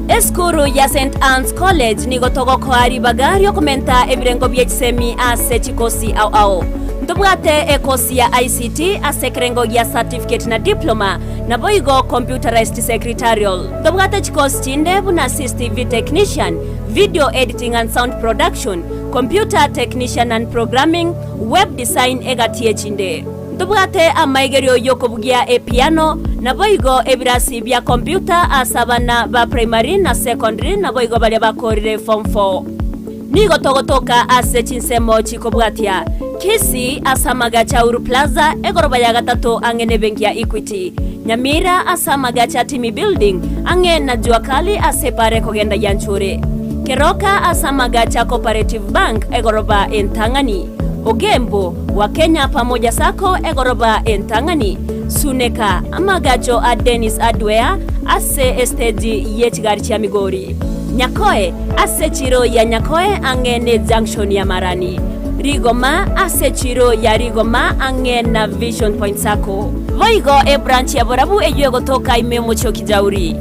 Esukuru ya St Anne's College nigo togokoa ribaga riokomenta ebirengo bie chisemi ase chikosi ao ao. Ntobwate ekosi ya ICT ase ekerengo gia certificate na diploma, naboigo computerized secretarial. Ntobwate chikosi chinde buna CCTV technician, video editing and sound production, computer technician and programming, web design egati echinde. Ntobwate amaigerio y'okobugia epiano, naboigo ebirasi bia computer ase abana ba primary na secondary naboigo baria bakorire form four. Nigo togotoka ase chinsemo chikobwatia, Kisii ase amagacho a Uru Plaza, egoroba ya gatato ang'e nebenki ya Equity, Nyamira ase amagacho a Timi Building ang'e na Jua Kali ase epara ekogenda Yanchuri, Keroka ase amagacho a Cooperative Bank egoroba entang'ani, Ogembo, wa Kenya Pamoja Sacco egoroba entang'ani, Suneka, amagacho a Dennis Hardware ase esteji ye chigari chia Migori, Nyakoe, ase echiro ya Nyakoe ang'e ne junction ya Marani, Rigoma, ase echiro ya Rigoma ang'e na Vision Point Sacco. Boigo ebranch ya Borabu eyio egotoka ime omochie o Kijauri.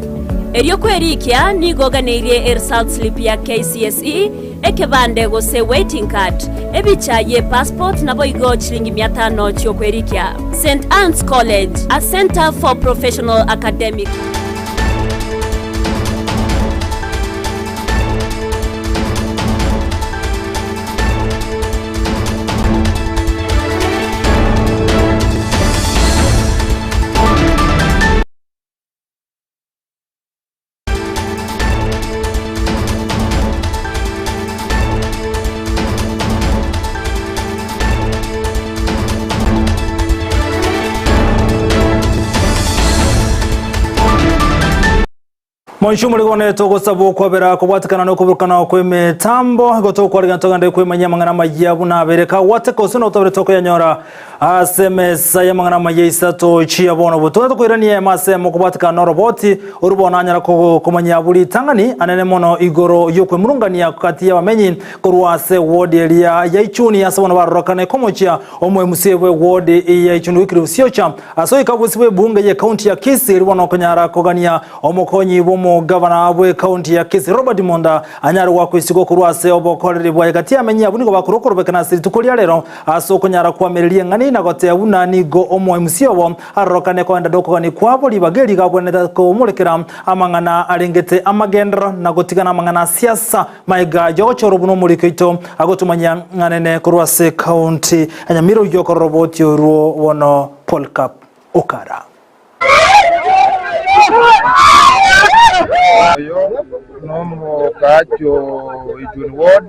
Erio kwerikia nigo oganeirie eresult slip ya KCSE, Ekebande gose waiting card, ebicha ye passport naboigo chilingi mia tano chiokwerikia. St Anne's College, a centre for professional academic. Moicho omorigone togosaba okwabera kobwatekana nokoburukana kw'emetambo igo tokwarigana togende kwemanyia amang'ana amayia buna abere kagwateka ose notobere tokoyanyora ase emesa y'amang'ana amaya isato chia bono botuko tokoirania ema ase emo kobwatekana noroboti oru bono anyara komanyia abwo ritang'ani anene mono igoro y'okwemurungania gati y'abamenyi korwa ase ward eria ya Ichuni ase bono barorokane komochia omoemusie bwe ward ya Ichuni Wycliffe Siocha Ase oika bosio bw'ebunge y'ekaunti ya Kisii erio bono okonyara kogania omokonyi bw'omogavana bw'ekaunti ya Kisii Robert Monda anyare goakwa isiko korwa ase obokoreri bwaye gati y'amenyi abwo nigo bakorwa okorobekana ase rituko ria rero ase okonyara koamereria eng'ani na goteba buna nigo omo MC obo arorokane koenda dokogania kwabo ribaga eri gabwenerete komorekera amang'ana arengete amagenderero na gotigana amang'ana a siasa Maega y'ogochorwa buna omoriki oito agotomanyia ng'anene korwa ase ekaunti ya Nyamira oyio okorora oboti orwo bono Polycarp Okara. Oyo nomokaachi o Ijuni Ward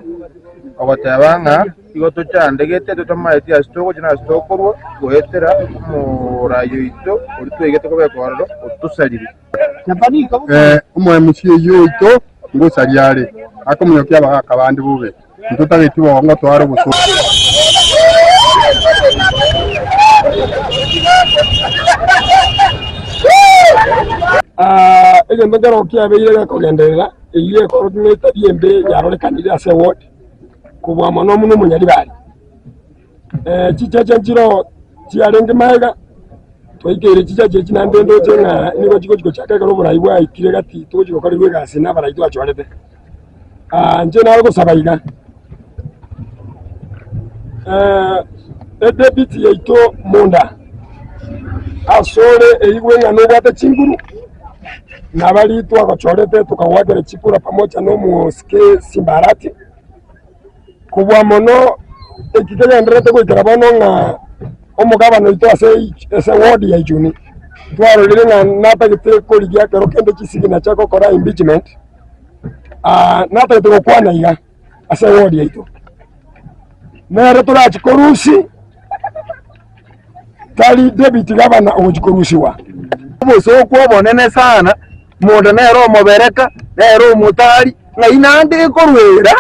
ogoteba ng'a igo tochandegete totamanyeti ase togochia na ase tokorwa goetera omorai oito oria twaigete kobeka ororo otosarire. Omo-MC oyio oito ngosaria are, akominyokia abagaaka bande bobe, intwe totageti boongo tware obosooku. Egento nkero kiabeire gekogenderera, eyio ekorokia ng'a etabia embe yarorekanire ase eward, kobua mono buna omonyaribari. Chicheche nchiroo chiarenge magega, twaikeire chicheche echi naende ndoche ng'a nigo chigochi gochaka ekero oborai bwaikire gati togochi gokorerwa egasi na abarai twachorete. Inche nare gosaba iga, edebiti yaito monda asore eigwe ng'a nobwate chinguru, na baria twagochorete tokagoakera chikura pamoja na omosike Simbarati. Kobua mono eki kegendererete goikera bono ng'a omogabana oito ase ase ward ya Ichuni twarorire ng'a natagete korigia ekero kende chisignature chia gokora impeachment, natagete gokwana iga ase eward yaito, nere torachi korusia tari deputy governor ogochi korusiwa. Obosooku obonene sana, monto nere omobereka, nere omotari, ng'ai naende ekorwera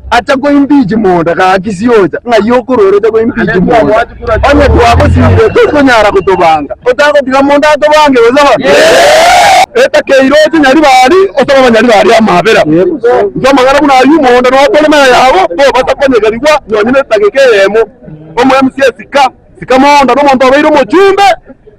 acha koimpeach monto gaki siocha, ng'ai okorwera ocha koimpeach monto. Onye twagosire tokonyara gotobanga, otagotiga monto atobange gose bono? Etakeire oche Nyaribari osabe abanyaribari amabera. Inche amang'ana buna ayio monto notore mega yabo tobasa konyegerigwa nonye netageka eyemo. Omo MC sika. Sika monda nomonto obeire omochumbe,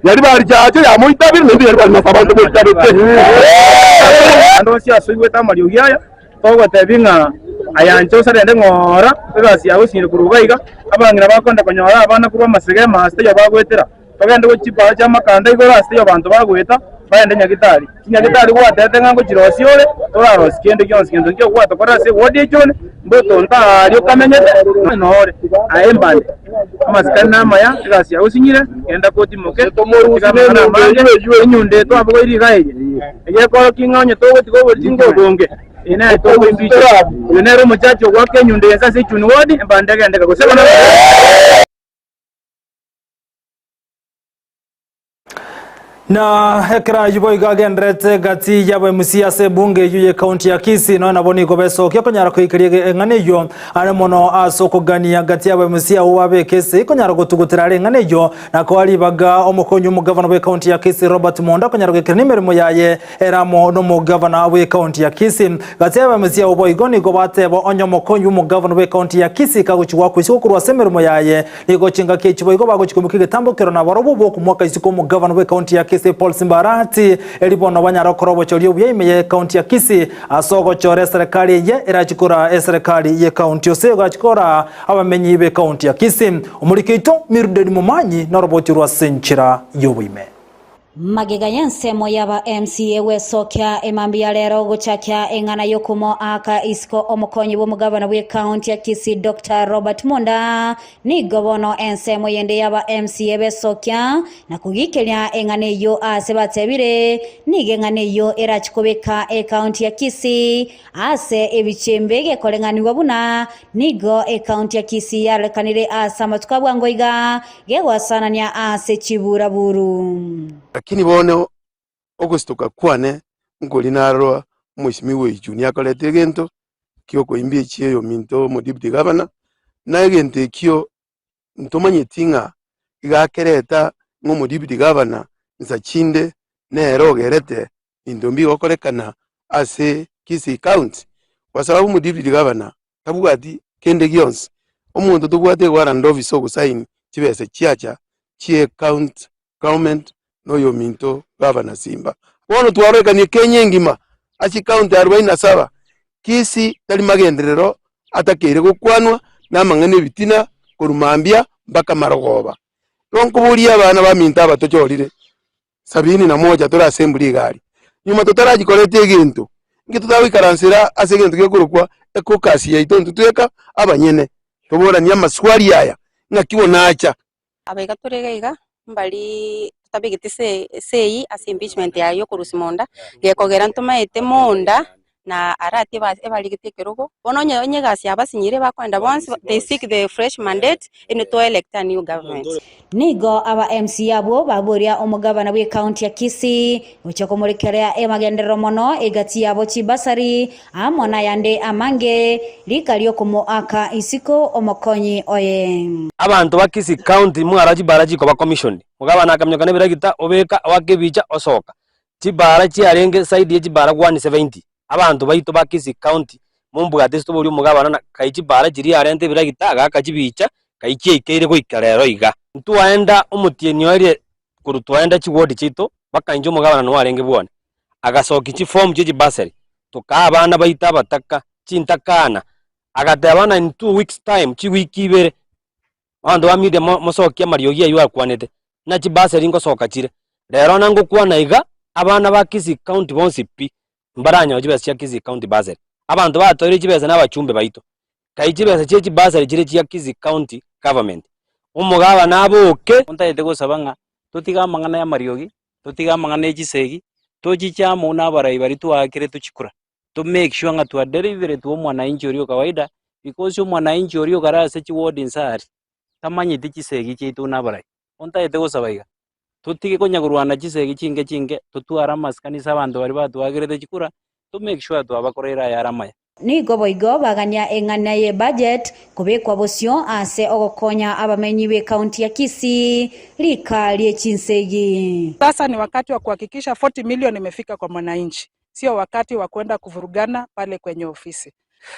Nyaribari chiache yamoitabire, naintwe Nyaribari nase abanto moitabete. Naende onsi ase oigwete amariogi aya, togotebia ng'a ayanche osarende ng'ora egasi yago osinyire korwa iga iga, abang'ina bakonda konyora abana korwa amasege ase taiyo bagoetera. Togende gochia chipara chi'amakanda igoro ase taiyo abanto bagoeta, bagende nyagitari. Chinyagitari gwatebete ng'a ngochirosie ore, torarosie kende gionsi, gento nkio gwatokorera ase ewodi echio one, mbotonto aaria okamenyete, nore aye mbande. Amasikani namaya, egasi yago osinyire, genda kotimoke, tiga amang'ana amange, enyundo eye twabogoirie iga eye, eyekorokia ng'a onye togotiga obotinga obonge, eye nere tokoimbicha. Oyo nere omochache ogoaka enyundo eye ase echuni wodi, embande egendeke gose bono. Na ekero ayio boigo agendererete gati y'abaemusia ase ebunge eyio y'ekaunti ya Kisii, nonya nabo nigo besokia konyara koikeria eng'ana eyio are mono ase okogania gati y'abaemusia abwo babeke ase konyara gotugutera are eng'ana eyio na koa ribaga omokonyi omogavana bw'ekaunti ya Kisii Robert Monda konyara goikerania emeremo yaye ere amo nomogavana bw'ekaunti ya Kisii. Gati y'abaemusia abwo boigo nigo bateba onye omokonyi bw'omogavana bw'ekaunti ya Kisii kagochia goakwa isiko korwa ase emeremo yaye Nigo chingaki echi boigo bagochia koimokia egetambo kero nabarobwo bw'okomoaka isiko omogavana bw'ekaunti ya Kisii Paul Simbarati, eri bono banyare gokora obochori obuya ime y'ekaunti ya Kisii ase ogochora eserekari eye erachie koraa eserekari y'ekaunti ose egachie koraa abamenyi b'ekaunti ya Kisii. Omoriki oito Mildred Momanyi noroboti orwo ase enchera y'oboime. Magega y'ensemo y'aba MCA gwesokia emambia ya rero gochakia eng'ana y'okomoaka isiko omokonyi bw'omogabana bw'ecounty ya Kisii Doctor Robert Monda, nigo bono ensemo yende y'aba MCA besokia na kogikeria eng'ana eyio ase batebire nigo eng'ana eyio erachi kobeka ecounty ya Kisii ase ebichembe gekoreng'anigwa buna nigo ecounty ya Kisii yarorekanire ase amatuko a bwango iga Gegwasanania ase chiburaburu. Lakini bono ogositoka kwane Nkori narora omwesimigwa oyo Junior akorete egento kiokoimbia echio oyominto omo deputy governor, na egento ekio ntomanyeti ng'a iga akereta ng'a omo deputy governor nsa chinde nere ogerete binto mbigokorekana ase Kisii county, kwa sababu omo deputy governor tabwati kende gionsi. Omonto tobwate ewarrant office ogosaini chibesa chiacha chie county government na oyominto gavana Simba. Bono twarorekanie Kenya engima ase chicounty arobaini na saba, Kisii tari magenderero atakeire gokwanwa na amang'ana ebitina korwa mambia mpaka marogoba. Igo nkoboria abana baminto aba tochorire sabini na moja tore ase embura iga aria, nyuma totarachikoreta egento, inki totagoikaransera ase egento gekorokwa ecaucus yaito intwe tweka abanyene, toboranie amaswali aya, ng'aki bono acha. Abaiga tore iga iga, mbari totabegeti esei ase impeachment yaye yokorusia monda, gekogera ntomaete monda na arati ebarigete ekerogo, bono onye onye egasi yabasinyire bakoenda bonsi they seek the fresh mandate ere to elect a new government. Nigo aba MCA abwo baboria omogabana bw'ecounty ya Kisii gochia komorekerea emagenderero mono egati yabo chibasari amo nayande amange, rika ri'okomoaka isiko omokonyi oye. Abanto ba Kisii County mwara chibara chikoba commissioned, omogabana akaminyoka nebiragita obeka oaka ebicha osoka. Chibara chiarenge side ye chibara 170, abanto baito ba Kisii County mombwate ase toborie omogabana na kai chibara chiria arente ebiragita agaaka chibicha kai chiaikeire goika rero iga. Ntwaenda omotienyi oerie korwa twaenda chiward chiaito mpaka inche omogabana noo arenge bwane, agasokia chiform chie chibasari, tokaa abana baito abataka, chintakana, agateba ng'a in 2 weeks time, chiwiki ibere, abanto ba media mosokie amariogi aywo akwanete, ng'a chibasari ngosoka chire. Rero nangokwana iga, abana ba Kisii County bonsi pi, mbaranyore chibesa chia Kisii County Bursary. Abanto batoire chibesa na abachumbe baito. Kai chibesa chie chibasari chire chia Kisii County Government. Omogabana aboke. Ntagete gosaba ng'a totige amang'ana y'amariogi, totige amang'ana e chisegi, tochiche amo na abarai baria twaakire tochikura, to make sure ng'a twa deliverete omwananchi oria o kawaida, because omwananchi oria okare ase chiward inse aria, tamanyeti chisegi chiaito buna abarai. Ontagete gosaba iga, totige konya korwana chisegi chinke chinke, totware amasikani ase abanto baria batwakerete chikura, to make sure twabakoreire ayare amaya. Nigo boigo bagania eng'ana ye budget kobekwa bosio ase ogokonya abamenyi b'ekaunti ya Kisii rika rie chinsegi. Sasa ni wakati wa kuhakikisha 40 million imefika kwa mwananchi, sio wakati wa kwenda kuvurugana pale kwenye ofisi.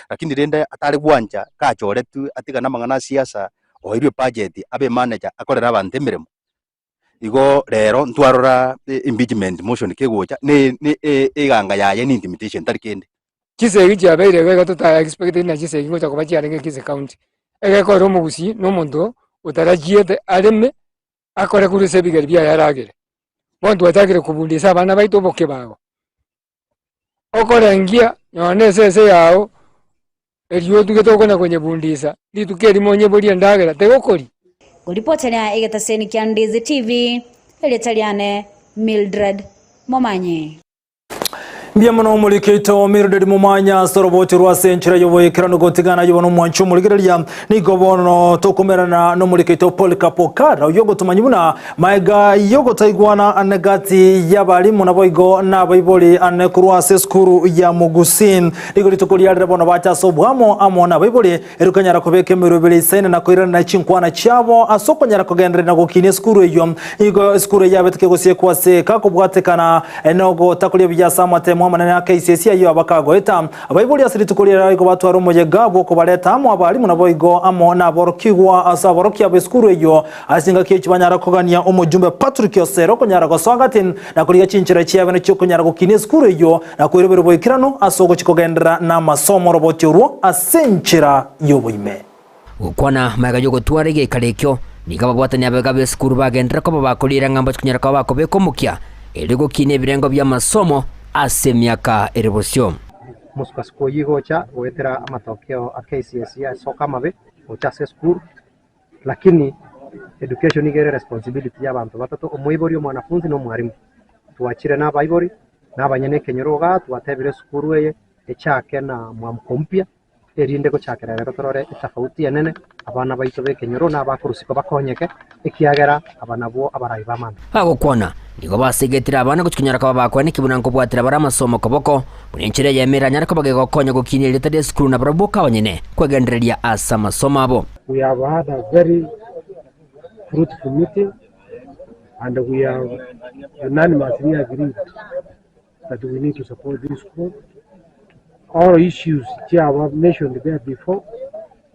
Lakini rende atare gwancha kachoretwe atigane amang'ana a siasa, oeirwe ebudget abe emanager akorere abanto emeremo. Igo rero ntwarora impeachment motion kegocha ne ne eganga yaye ni intimidation tari kende. Chisegi chiabeire iga iga tota expect ng'a chisegi ngocha koba chiarenge Kisii County. Egekorera omogusii na omonto otarachiete areme akore korwa ase ebigeri biaye aragere. Bono twachakire kobundisa abana baito obokebago. Okorengia nonya na esese yao erio otugete okonya konyebundisa, rituko erimo onyeborie endagera tegokoria. Ngoripoteria egetaseni kia Ndizi TV, erieta riane Mildred Momanyi. Mbuya mono omoriki oito Mildred Momanyi ase orobocho rwa ase enchera y'oboikeranu gotigana aye bono omwanchi omorigereria nigo bono tokomerana nomoriki oito Polycarp Okara oyio ogotomanyia buna Maega y'ogotaigwana ane gati y'abalimu naboigo nabaibori ane korwa ase esukuru ya Mugusi. Nigo rituko riarire bono bacha ase oboamo amo nabaibori, erio konyara kobeka emeroberi eisaine na koirana chinkwana chiabo ase okonyara kogenderera na gokinia esukuru eyio. Nigo esukuru eyio yabete kegosiekwa ase eka kobwatekana nogotakoria buya ase amatemo amanene a KCSE ayio abakagoeta. Abaibori ase rituko riria igo batware omoyega bw'okobareta amo abalimu naboigo amo naborokigwa ase aborokia b'esukuru eyio. Ase chingaki echi banyara kogania omojumbe Patrick Osero okonyara gosoa gati na korigia chinchera chiabene chi'okonyara gokinia esukuru eyio na koirobera oboikeranu ase ogochia kogenderera namasomo oroboti orwo ase enchera y'oboime. Gokwana magega y'ogotwara egeikaro ekio, nigo ababwatani abega b'esukuru bagenderera koba bakoriera ng'a mbache konyara koba bakobeka omokia erio gokinia ebirengo bi'amasomo ase emiaka ere bosio. Mosukasuko oyio igo ocha goetera amatokeo a KCSE asoka amabe gocha ase esukuru. Lakini education nigo ere responsibility ya abanto batato, omoibori, omwanafunzi na omwarimu. Twachire na abaibori, na abanyene ekenyoro igaa, twatebire esukuru eye echake na mwamko mpya. Erinde gochakera rero torore etafauti enene, abana baito b'ekenyoro na abakorusiko bakonyeke, ekiagera aba nabwo abarai b'amambia. Bagokwana, nigo basegetire abana gochia konyora koba bakwaneki buna nkobwatera bare amasomo koboko, buna enchera eyemo eranyare koba gegokonya gokinia erieta ri'esukuru na barabwo boka abanyene kwegendereria ase amasomo abo. We have had a very fruitful meeting and we have unanimously agreed that we need to support this school. All issues chiaba mentioned there before,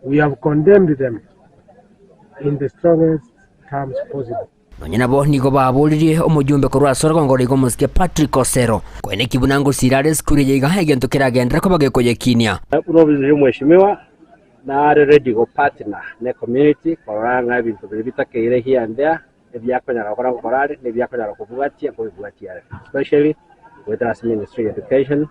we have condemned them in the strongest terms possible. Nonya nabo nigo baboririe omojumbe korwa ase orogongo roiga omosike Patrick Osero, Koeneki buna ngosira are esukuru eye iga egento keragenderere koba gekoyekinia. Buna obisi y'omweshimiwa nare ready go partner ne community korora ng'a ebinto biria bitakeire here and there ebiakonyara gokora ngokora are, na ebiakonyara kobwatia nkobibwatia are, especially goetera ase ministry ya education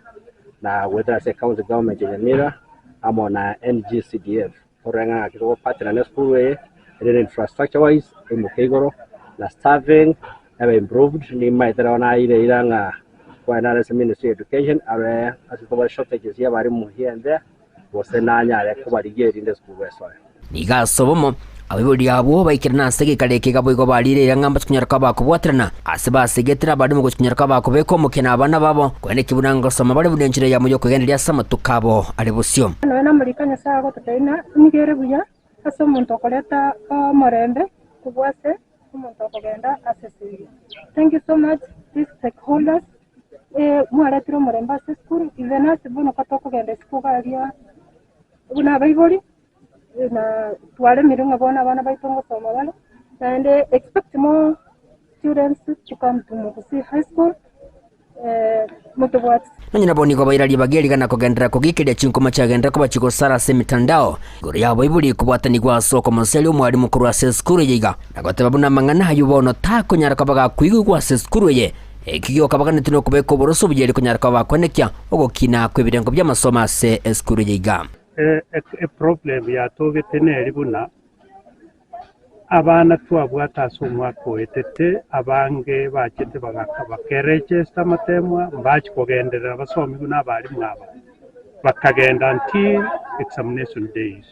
na goetera ase ecounty government ya Nyamira amo na NGCDF torore ng'a ng'aki togopartner na esukuru eye erinde infrastructure wise emoke igoro na staffing ebe improved nimaete rero naire eira ng'a kware nare ase ministry ya education arore ase tobwate shortages ya abarimu here and there gose nanyare kobarigia erinde esukuru esoe. Nigo ase obomo, abaibori abwo baikerana ase egekaro eke iga boigo bariire eira ng'a mbache konyora koba bakobwaterana ase basegetire abarimo gochia konyora koba bakobeka omokia na abana babo, korende ki buna ngosoma bare buna enchera eyemo y'okwegendereria ase amatuko abo are bosio. Nonya namorika Nyasae agototebia ng'a nigo ere buya ase omonto okoreta omorembe kobua ase omonto okogenda ase esegi. Thank you so much these stakeholders eh, mwaretire omorembe ase esukuru even ase bono ka tokogenda isiko iga aria buna abaibori na twaremire ng'a bono abana baito ngosoma bare, naende expect more students to come to Mugusii High School motobwati. Nonya nabo nigo baira ribaga eri gana kogenderera kogikeria chinkuma chiagenderera koba chigosara ase emitandao igoro y'abaibori kobwatanigwa ase okomoseria omwarimu korwa ase esukuru eye iga na goteba buna amang'ana ayio bono takonyara koba gakoigigwa ase esukuru eye. Eki giokabaganeti nokobeka oboroso obuya eri konyara koba bakwenekia ogokina kw'ebirengo bi'amasomo ase esukuru eye iga. Eproblem yatogete neri buna Abana twabwate ase omwaka oetete, abange bachete bagaka bakeregesta amatemwa, mbachia kogenderera basomigwe nabarimu aba, bakagenda until examination days.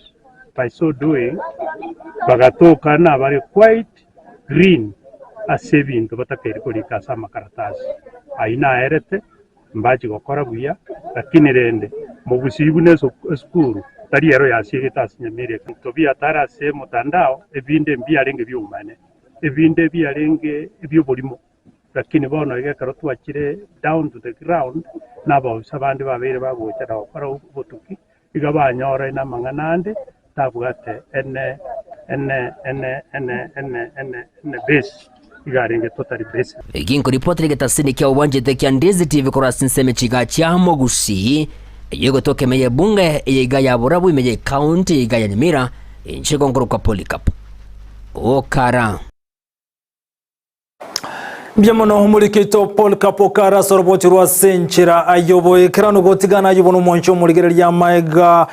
By so doing, bagatoka nabare quite green ase ebinto batakeire korika ase amakaratasi. Ayio naerete, Mbachi gokora buya, lakini rende mobusiyi buna esukuru tari ero yasiegete ase Nyamira eke. Tobia tari ase omotandao, ebinde mbiarenge bi'obomane, ebinde biarenge ebi'oborimo, lakini bono iga ekero twachire down to the ground, na abaofisa bande babeire bagocha na gokora obotuki, iga banyora ine amang'ana ande tabwate ene ene ene ene ene ene ene base iga arenge totally base. Eki nkoripotera egetasini kia obwanchete kia Ndizi TV korwa ase ensemo echiga chia Mogusi, eyio egotoka ime y'ebunge eye iga ya Borabu ime y'ecounty eye iga ya Nyamira, inche igo nkorokwa Polycarp Okara. Mbuya mono omorikeito Paul Kapokara ase oroboti rwa ase enchera y'oboikeranu gotigana ayio bono omwancho omorigereria amaega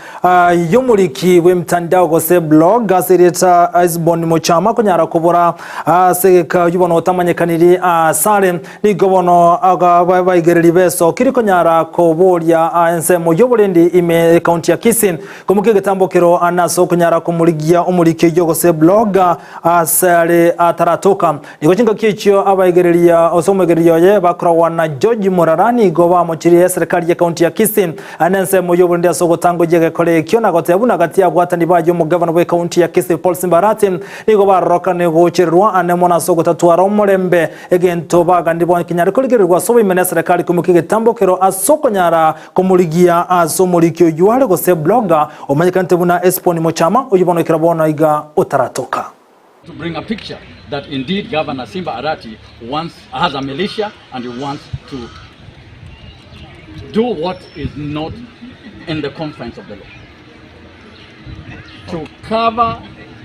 y'omoriki bw'emitandao gose blog ase erieta Isbon Mochama konyara kobora ase egeka oyio bono otamanyekaniri asare nigo bono abaigereri besokiri konyara koboria ensemo y'oborendi ime ekaunti ya Kisii Komokia egetambokero ase okonyara komorigia omoriki oyio gose blogger ase are ataratoka. Nigo chingaki echio abaigereria gose omoigereria oye bakoragwa na George Morara nigo bamochirie eserekari y'ekaunti ya Kisii nensemo y'oborindi ase ogotangoyia egekore ekio na goteba buna gati y'abwatani baye omogavana bw'ekaunti ya Kisii Paul Simba Arati nigo barorokane gochererwa ane mono ase ogotatwara omorembe egento bagandi bonye kenyare korigererigwa ase oboime neserekari komokia egetambokero ase okonyara Komorigia ase omoriki oyio are gose blogger omanyekanete buna Esponi Mochama, oyio bono ekero bono iga otaratoka. To bring a picture that indeed Governor Simba Arati wants, has a militia and he wants to do what is not in the confines of the law. To cover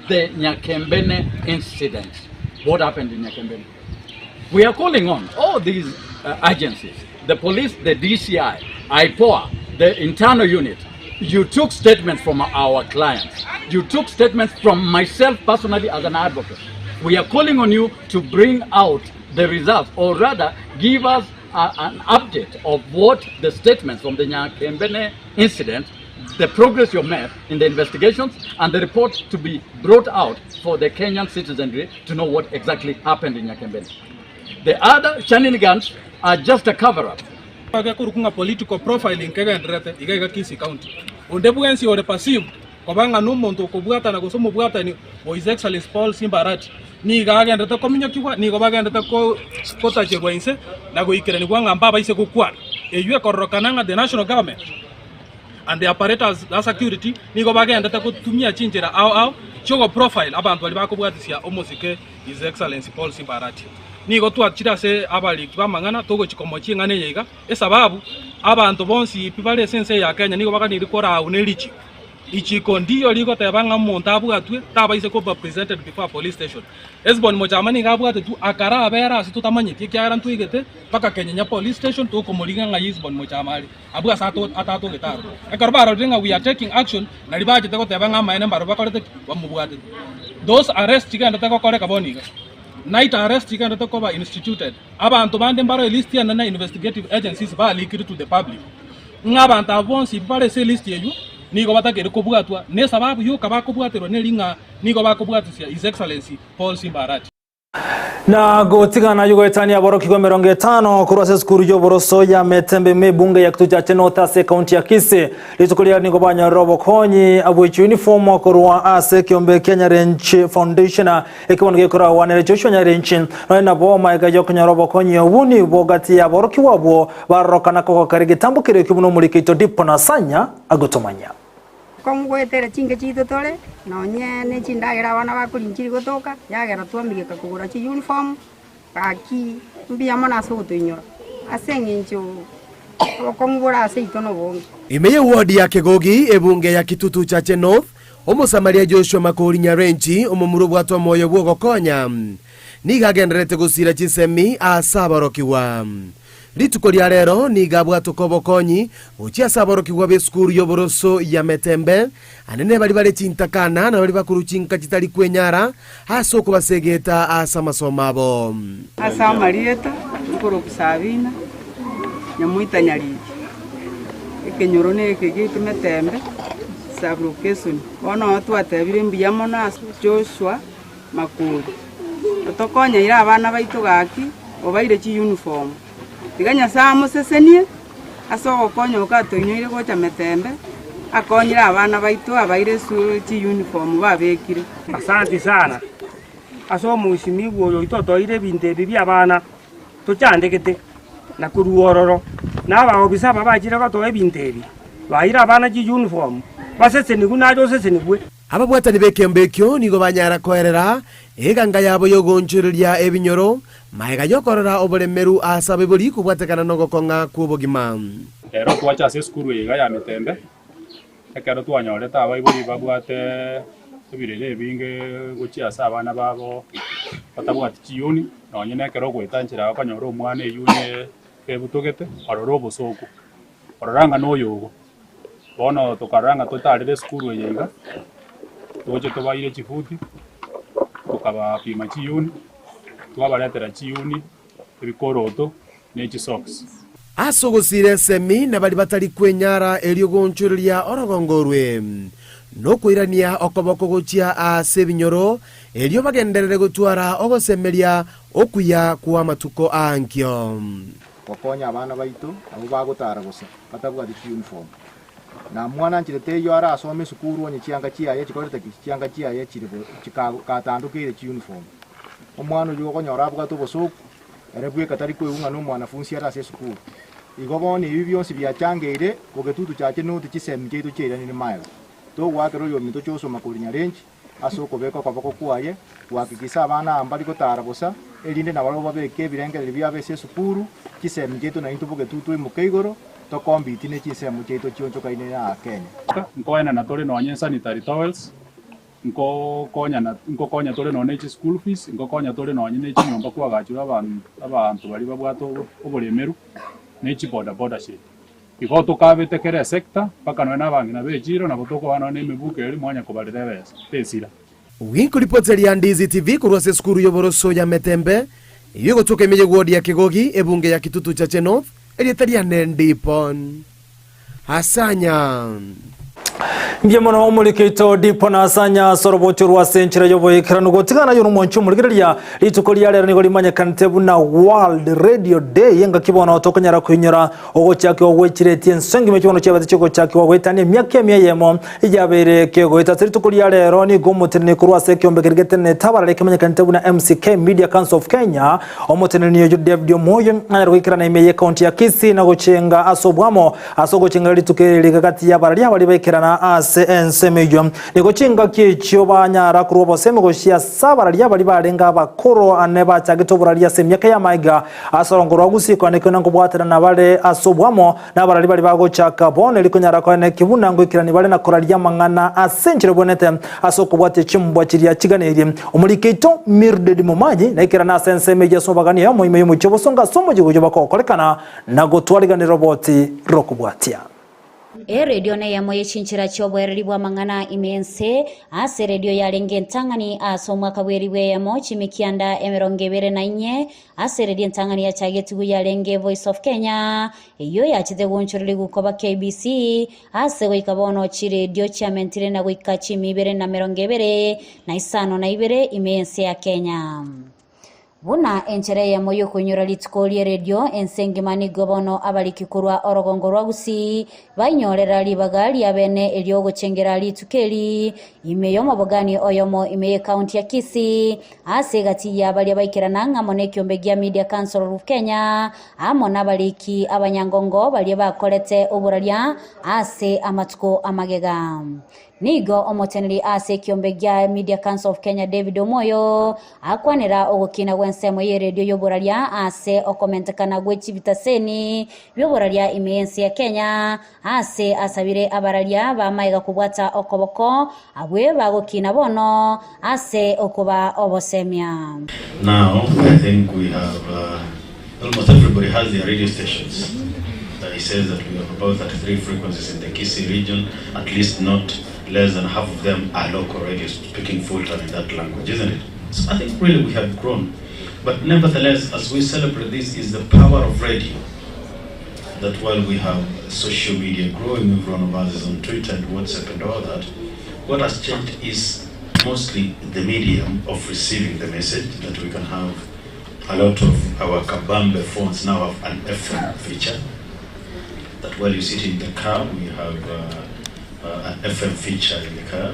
the Nyakembene incident. What happened in Nyakembene? We are calling on all these uh, agencies, the police, the DCI, IPOA, the internal unit. You took statements from our clients. You took statements from myself personally as an advocate. We are calling on you to bring out the results, or rather, give us a, an update of what the statements from the Nyakembene incident the progress you've made in the investigations and the report to be brought out for the Kenyan citizenry to know what exactly happened in Nyakembene. The other shenanigans are just a cover up. Gekorokwa ng'a political profiling kegendererete iga iga Kisii County. Onde bwensi ore perceived koba ng'a nomonto okobwatana gose omobwatani o His Excellency Paul Simba Arati nigo agenderete kominyokigwa, nigo bagenderete gotacherwa inse na goikeranigwa ng'a mbabaise gokwana. Eyio ekororokana ng'a the national government and the apparatus ya security nigo bagenderete gotumia chinchera ao ao chiogoprofile abanto baria bakobwatisia omosike His Excellency Paul Simba Arati. Nigo twachire ase abariki b'amang'ana togochia komochia eng'ana eye iga, esababu abanto bonsi pi bare ase ense eye ya Kenya nigo baganeirie korau ne richiko. Richiko ndiyo rigoteba ng'a omonto abwatwe tabaise koba presented before a police station. Hesbon Mochama nigo abwatetwe akarabera ase totamanyeti ekiagera ntwaigete mpaka Kenyenya police station tokomorigia ng'a Hesbon Mochama are abwo ase atatogete aroro. Ekero barorire ng'a we are taking action nari bachete goteba ng'a amaene mbarabwo bakorete ki? Bamobwatete. Those arrests chigenderete gokoreka bono iga. Night arrest chigenderete koba instituted. Abanto bande mbaro elist enene investigative agencies ba leaked to the public ng'a abanto abwo bonsi bare ase elist eywo nigo batakeire kobwatwa nesababu yoka bakobwaterwa neri ng'a nigo bakobwatisia His Excellency Paul Simba Arati. Na gotigana ayio goetania aborokigwa 50 korwa ase esukuru y'oboroso ya Metembe ime ebunge ya Kitutu Chache North ase ekaunti ya Kisii. Rituko riria nigo banyorire obokonyi bwe uniform korwa ase ekeombe kia Nyarenchi Foundation ekio bono gekoragwanera Joshua Nyarenchi. Nonya nabo magega y'okonyora obokonyi obwo nigo gati y'aborokigwa abwo barorokana kogokera egetambo keria ekio buna omoriki oito Dipo Nasanya agotomanya. Kong'u goetera chinka chiaito tore, nonye ne chindagera abana bakoria nchiri gotoka, yagera twamigeka kogora chiuniform, gaki mbuya mono ase ogotoinyora, ase eng'encho obokong'u bore ase intwe nobonge. Ime y'ewodi ya Kegogi, ebunge ya Kitutu Chache North, Omosamaria Joshua Makori Nyarenchi, omomura obwate omoyo bw'ogokonya, nigo agendererete gosiira chinsemi ase aborokigwa. Rituko ria rero nigo abwatoka obokonyi gochia ase aborokigwa b'esukuru y'oboroso ya Metembe, anene baria bare chintakana na baria bakorwa chinka chitari kwenyara, ase okobasegeta ase amasomo abo. Ase amarieta nkorokwa Sabina, Nyamoita Nyariki, ekenyoro neke giaito Metembe, sub-location. Bono noo twatebire mbuya mono ase Joshua Makori, otokonyeire abana baito gaki, obaire chiuniform. Tiga Nyasae amosesenie ase ogokonya oko atoinyoire gocha Metembe, akonyire abana baito abaire esu chiuniform babekire. Asanti sana ase omoisimigwa oyo oito otoire ebinto ebi bi'abana tochandegete na korwa ororo, na abaofisa aba bachire gotoa ebinto ebi, baire abana chiuniform, basesenigwe naye osesenigwe. Ababwatani b'ekeombe ekio nigo banyara koerera eganga yabo y'ogoonchoreria ebinyoro, magega y'okorora oboremeru ase abaibori kobwatekana nogokong'a kw'obogima. Ero twacha ase esukuru eye iga ya Metembe, ekero twanyorete abaibori babwate ebirero ebinge gochia ase abana babo batabwati chiyuni, nonye na ekero ogoeta nchera okonyora omwana eyuni ebutogete, orore obosoku, orora ng'a noyo ogo. Bono tokarora ng'a totarere esukuru eye iga, toche tobaire chifuti, tokabapima chiyuni, twabaretera chiyuni, ebikoroto, ne chisocks. Ase ogosiira esemi na baria batari kwenyara erio goonchoreria orogongo orwe, nokoirania okoboko gochia ase ebinyoro, erio bagenderere gotwara ogosemeria okuya kw'amatuko aankio. Gokonya abana baito abwo bagotara bosa batabwati chiuniform. Na mwana nchire teiyo arasome esukuru onye chianga chiaye chikorete ki? Chianga chiaye chire bo chika katandokeire chiuniform. Omwana oyio okonyora abwate obosoku, ere bweka tari koigwa ng'a nomwanafunsi are ase esukuru. Igo bono ebi bionsi biachangeire bogetutu chache noti chisemi chiaito chiairanire maega. Togoakera oyominto Joshua Makori Nyarenchi ase okobeka okoboko kwaye gohakikisa abana aba mbari gotara bosa, erinde nabarabwo babeke ebirengererio biabo ase esukuru, chisemi chiaito naintwe bogetutu twaimoke igoro, tokombiti ne chinsemo chiaito chionchokaine aa Kenya. Nkoenana tore nonye sanitary towels, nkokonyana nkokonya tore nonye ne chischool fees, nkokonya tore nonye ne chinyomba kwagachirwe aban abanto baria babwate oboremeru, ne chibodaboda shade. Igo tokabete kera esector, mpaka nonya nabang'ina b'echiro nabo tokoba nonya nemebuko eria mwanya kobarera ebesa, tesira. Ginkoripoteria Ndizi TV korwa ase esukuru y'oboroso ya Metembe, eyio egotoka ime y'eward ya Kegogi, ebunge ya Kitutu Chache North, erieta riane Ndipon Asanya. Mbuya mono omorikeito Dipo na Asanya ase orobocho rwa ase enchera y'oboikeranu gotigana aye nomonche omorigereria. Rituko ria rero nigo rimanyekanete buna World Radio Day engaki bono tokonyara koinyora ogochakigwa gwe chireti ense engima echio bono chiabete chigochakigwa goetania emiaka emia eyemo yabeire kegoeta. Ase rituko ria rero nigo omoteneni korwa ase ekeombe keria getenenete abarare kemanyekanete buna MCK Media Council of Kenya omoteneni oyio David Omoyo anyare goikerana ime ye county ya Kisii na gochenga ase obwamo Ase ogochengera rituko eri riga gati y'abarari abaria baikerana ase ensemo eyio, nigo chingaki echio banyara korwa obosemi gochia ase abarari abaria barenge abakoro ane bachagete oborari ase emiaka y'amaiga ase orongo rwa Gusii koanekio na nkobwaterana bare ase obwamo nabarari baria bagochaka bono eri konyara koenekia buna ngoikerani bare na koraria amang'ana ase enchera ebwenerete ase okobwatia chimbwa chiria chiganeirie. Omoriki oito Mildred Momanyi naikerane ase ensemo eyio ase omobagani oyomo ime y'omochie obosongo ase omochie gochia bakogokorekana Na gotwariganera oboti rokobwatia. Eredio neyemo ye chinchera chi'oboereri bw'amang'ana ime y'ense. Ase eredio yarenge entang'ani ase omwaka bw'eribu eyemo chimikianda emerongo ebere na inye. Ase eredio entang'ani yachagetigwe yarenge Voice of Kenya, eyio yachete goonchorerigwa koba KBC, ase goika bono chiredio chiamentire na goika chimi ibere na merongo ebere na isano na ibere ime y'ense ya Kenya. Buna enchera eyemo y'okoinyora rituko ri'eredio ense engima nigo bono abariki korwa orogongo rwa Gusii bainyorera ribaga ria bene erio gochengera rituko eri ime y'omobogani oyomo ime y'ecounty ya Kisii ase egati ya baria baikerana ng'amo n'ekiombe gia Media Council of Kenya amo nabariki abanyangongo baria bakorete oboraria ase amatuko amagega. Nigo omoteneri ase ekiombe gia Media Council of Kenya David Omoyo akwanera ogokina gw'ensemo y'eredio y'oboraria ase okomentekana gwe chibitaseni bi'oboraria ime y'ense ya Kenya ase asabire abararia b'amaega kobwata okoboko abwe bagokina bono ase okoba obosemia. Now I think we have uh, almost everybody has their radio stations. He says that we have about 33 frequencies in the Kisii region, at least not less than half of them are local radios speaking full time in that language, isn't it? So I think really we have grown. But nevertheless, as we celebrate this, is the power of radio. That while we have social media growing, every one of us is on Twitter and WhatsApp and all that, what has changed is mostly the medium of receiving the message that we can have a lot of our Kabambe phones now have an FM feature. That while you sit in the car, we have uh, uh, an FM feature in the car.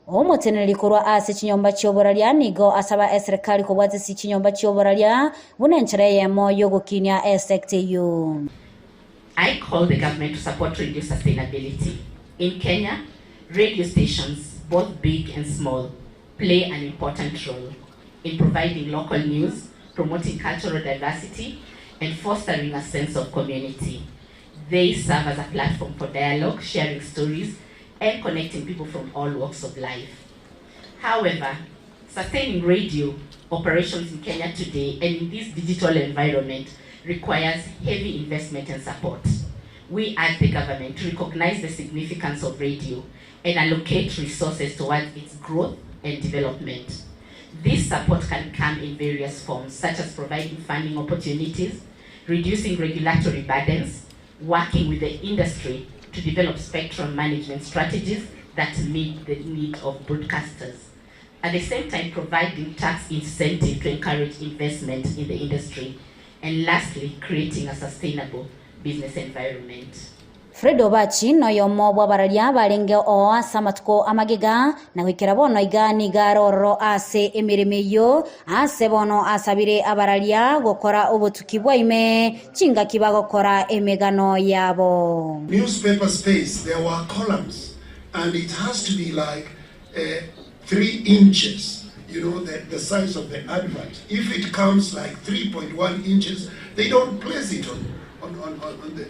Omoteneneri korwa ase chinyomba chi'oboraria nigo asaba eserekari kobwatisia chinyomba chi'oboraria buna enchera eyemo y'ogokinia esecta eyio. I call the government to support radio sustainability. In Kenya, radio stations, both big and small, play an important role in providing local news, promoting cultural diversity, and fostering a sense of community. They serve as a platform for dialogue, sharing stories, and connecting people from all walks of life. However, sustaining radio operations in Kenya today and in this digital environment requires heavy investment and support. We urge the government to recognize the significance of radio and allocate resources towards its growth and development. This support can come in various forms, such as providing funding opportunities, reducing regulatory burdens, working with the industry to develop spectrum management strategies that meet the needs of broadcasters. At the same time, providing tax incentive to encourage investment in the industry. And lastly, creating a sustainable business environment. Fred Obachi noyomo bw'abararia barenge oo ase amatuko amagega, na goikera bono iga nigo are ororo ase emeremo eyio, aase bono asabire abararia gokora obotuki bwa ime chingaki bagokora emegano yabo. Newspaper space there were columns and it has to be like uh, 3 inches you know the, the size of the advert if it comes like 3.1 inches they don't place it on, on, on, on the,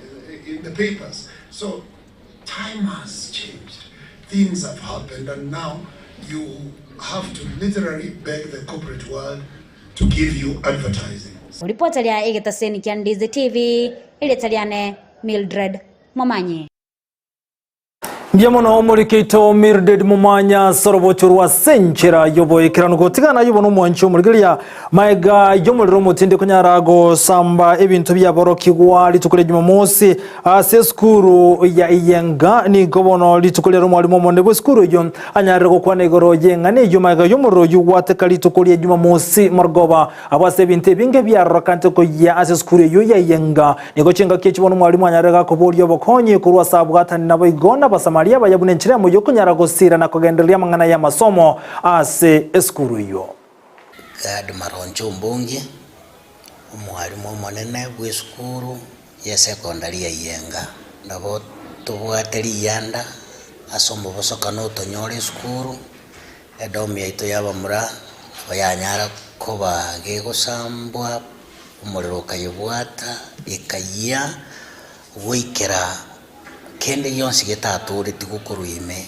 in the papers so time has changed things have happened and now you have to literally beg the corporate world to give you advertising. Ripota ria egetaseni kia Ndizi TV, erieta riane Mildred Momanyi. Mbuya mono omorikeito Mildred Mumanya ase orobocho rwa ase enchera y'oboikeranu gotigana ayio bono omwanchi omorigereria maega y'omorero omotindi konyara gosamba ebinto biaborokigwa rituko ria Jumamosi ase esukuru ya Iyenga nigo bono rituko riaro omwalimu omonene bw'esukuru eyio anyarire gokwana igoro y'eng'ana eyio maega y'omorero oyio gwateka rituko ria Jumamosi morogoba Abwo ase ebinto ebinge biarorokante koyia ase esukuru eyio ya Iyenga. Nigo chingaki echi bono omwalimu anyarire gakoboria obokonyi korwa ase abwatani naboigo n'Abasamaria abaye buna enchera emo y'okonyara gosiira na kogendereria amang'ana y'amasomo ase esukuru eyio. Gad Maroncho Ombongi, omwalimu omonene bw'esukuru y'esekondari ya Iyenga. Nabo tobwate riyanda ase omobosokano otonyore esukuru, Edomu yaito y'abamura nabo yanyara koba gegosambwa, omorero okayebwata, ekayia goikera kende gionsi getatooretigwe korwa ime.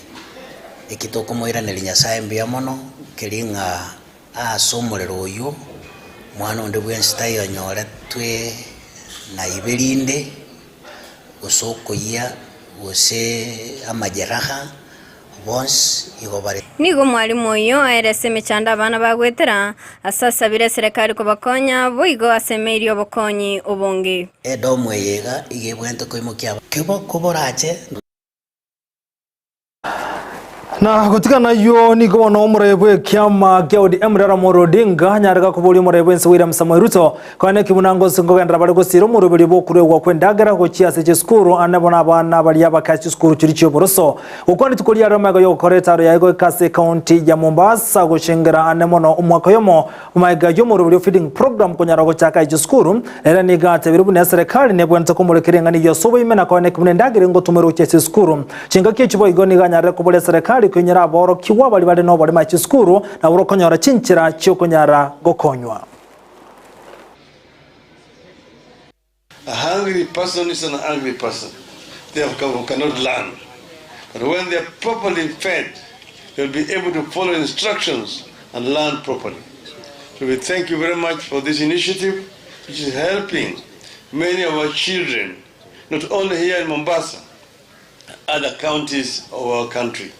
Eki tokomoiraneria Nyasae mbuya mono, keria ng'a aase omorero oyio, mwana onde bwensi tayonyoretwe na ibe rinde, gose okoyia, gose amajeraha. Bonsi igo bare. Nigo omwalimu oyio aerese emechando abana bagoetera, ase asabire eserekari kobakonya, boigo asemeirie obokonyi obonge. Edomu eye iga iga ebwenerete koimokia aba. Kebo koborache. Na gotiga nayio nigo bono omoraia bw'ekiama kia ODM Raila Amolo Odinga anyare gakoboria omoraia bw'ense William Samoei Ruto Konya neki buna ngose nkogenderera bare gosiira omoroberio bw'okoruegwa kw'endagera gochia ase chisukuru, ane bono abana baria abake ase chisukuru chiria chi'oboroso. Gokwana rituko riarero amaiga y'ogokora etaaro yaye goika ase ekaunti ya Mombasa gochengera ane mono omwaka oyomo amaiga y'omoroberio feeding program konyara gochaka ase chisukuru. Ere nigo atebire buna eserekari nebwenerete komorekera eng'ana eyio ase oboime na konya neki buna endagera engotomerwa gochia ase chisukuru. Chingaki echi boigo nigo anyarire koboria eserekari koinyora aborokigwa baria bare noboremo ase chisukuru nabo okonyora chinchera chi'okonyara gokonywa. A hungry person is an angry person, therefore cannot learn. But when they are properly fed, they'll be able to follow instructions and learn properly. So we thank you very much for this initiative, which is helping many of our children, not only here in Mombasa, other counties of our country.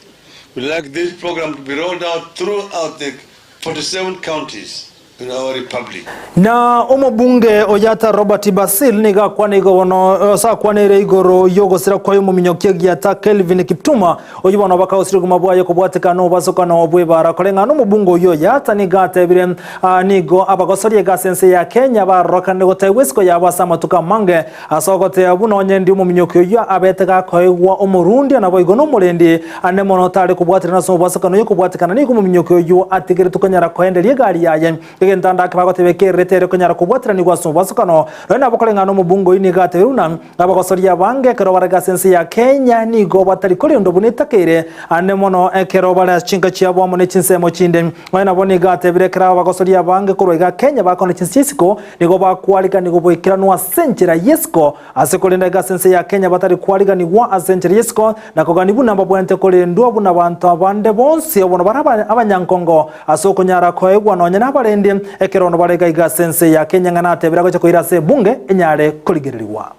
We'd like this program to be rolled out throughout the 47 counties in our republic. Na omobunge Oyata Robert Basil nigo akwana igo bono ase akwaneire igoro y'ogosira kwaye omominyoki egiata Kelvin Kiptuma oyio bono bakaosire obogima bwaye kobwatekana nobobasokano bw'ebara koreng'ana nomobunge oyio Oyata nigo atebire ah, nigo abagosoria iga ase ense ya Kenya barorokanire gotaigwa esiko yabo ase amatuko amange Ase ogoteeba buna onye ndi omominyoki oyio abete gakoegwa omorundia, naboigo nomorendi ande mono tare kobwaterana ase omobasokano oyo kobwatekana nigo omominyoki oyio atigeretwe konyara koenderia egari yaye. Egento ande ake bagoteba ekererete ere konyara kobwateranigwa ase omobasokano. Nonya nabo koreng'ana nomobunge oyio nigo atebire buna abagosoria abange ekero barenge ase ense ya Kenya nigo batari korendwa buna etakeire ande mono ekero bare ase chinka chiabo amo ne chinsemo chinde. Nonya nabo nigo atebire ekero abagosoria abange korwa iga Kenya bakona chinse chia isiko Nigo bakwariganigwa boikeranu ase enchera y'isiko, ase korenda iga ase ense ya Kenya batari kwariganigwa ase enchera y'isiko, na kogania buna mbabwenerete korendwa buna abanto abande bonsi obono bare abanyankongo, ase okonyara koegwa nonya nabarendi, ekero bono bare iga iga ase ense ya Kenya ng'a natebire agocha koira ase ebunge enyare korigererigwa.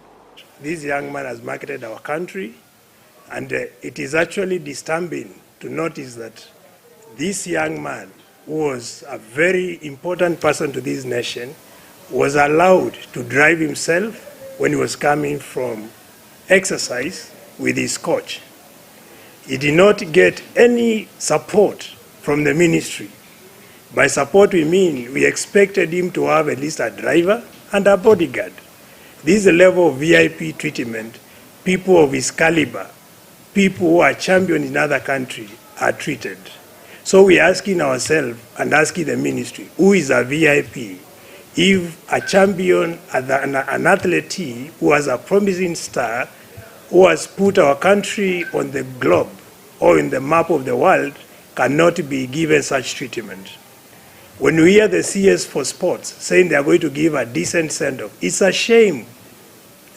This young man has marketed our country and it is actually disturbing to notice that this young man who was a very important person to this nation was allowed to drive himself when he was coming from exercise with his coach. He did not get any support from the ministry. By support we mean we expected him to have at least a driver and a bodyguard. This is the level of VIP treatment people of his caliber, people who are champions in other countries are treated. So we are asking ourselves and asking the ministry, who is a VIP? If a champion, an, an athlete who has a promising star, who has put our country on the globe or in the map of the world, cannot be given such treatment. When we hear the CS for sports saying they are going to give a decent send-off, it's a shame.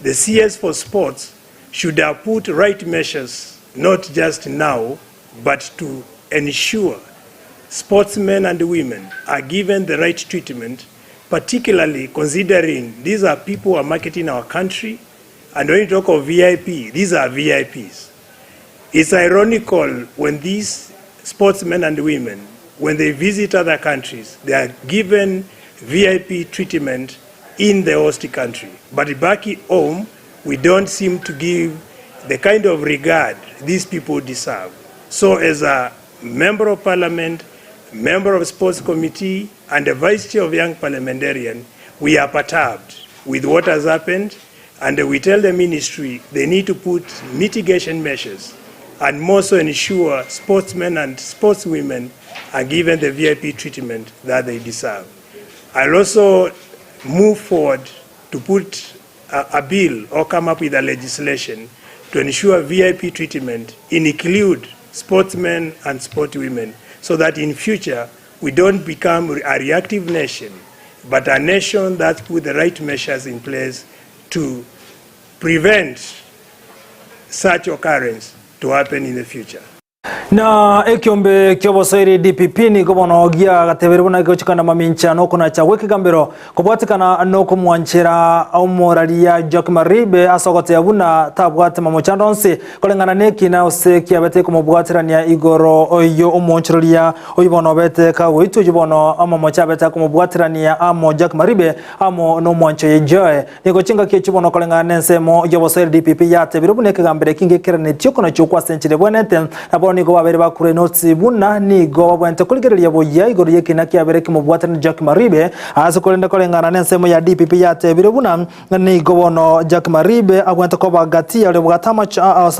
The CS for sports should have put right measures, not just now, but to ensure sportsmen and women are given the right treatment, particularly considering these are people who are marketing our country. And when you talk of VIP, these are VIPs. It's ironical when these sportsmen and women, when they visit other countries, they are given VIP treatment in the host country. But back home, we don't seem to give the kind of regard these people deserve. So as a member of parliament, member of sports committee, and a vice chair of young parliamentarian, we are perturbed with what has happened, and we tell the ministry they need to put mitigation measures and more so ensure sportsmen and sportswomen are given the VIP treatment that they deserve. I'll also move forward to put a, a bill or come up with a legislation to ensure VIP treatment include sportsmen and sportswomen so that in future we don't become a reactive nation, but a nation that put the right measures in place to prevent such occurrence to happen in the future. Na ekiombe kiobosoeri DPP nigo bono giagatebire buna gegochikana mamincha nokonacha gwekegambero kobwatekana nokomwanchera omoraria Jack Maribe ase ogotea buna tabwate mamochando onsi koreng'ana nekina ase kiabete komobwaterania igoro oyo omoonchoreria oyo bono obete kagoitwa oyo bono amamocha abete akomobwaterania amo Jack Maribe amo nomwancho ye Joy nigo chingaki echio bono koreng'ana na ensemo yobosoeri DPP yatebire buna ekegambero eki ngekeranetio konacha okwa ase enchera ebwenerete nabo nigo babere bakure notes buna nigo babwenerete korigereria buya igoro yekina kiabere kimobwaterania Jack Maribe ase korende koreng'ana na ensemo ya DPP yatebire buna nigo bono Jack Maribe abwenerete koba gati yare bwate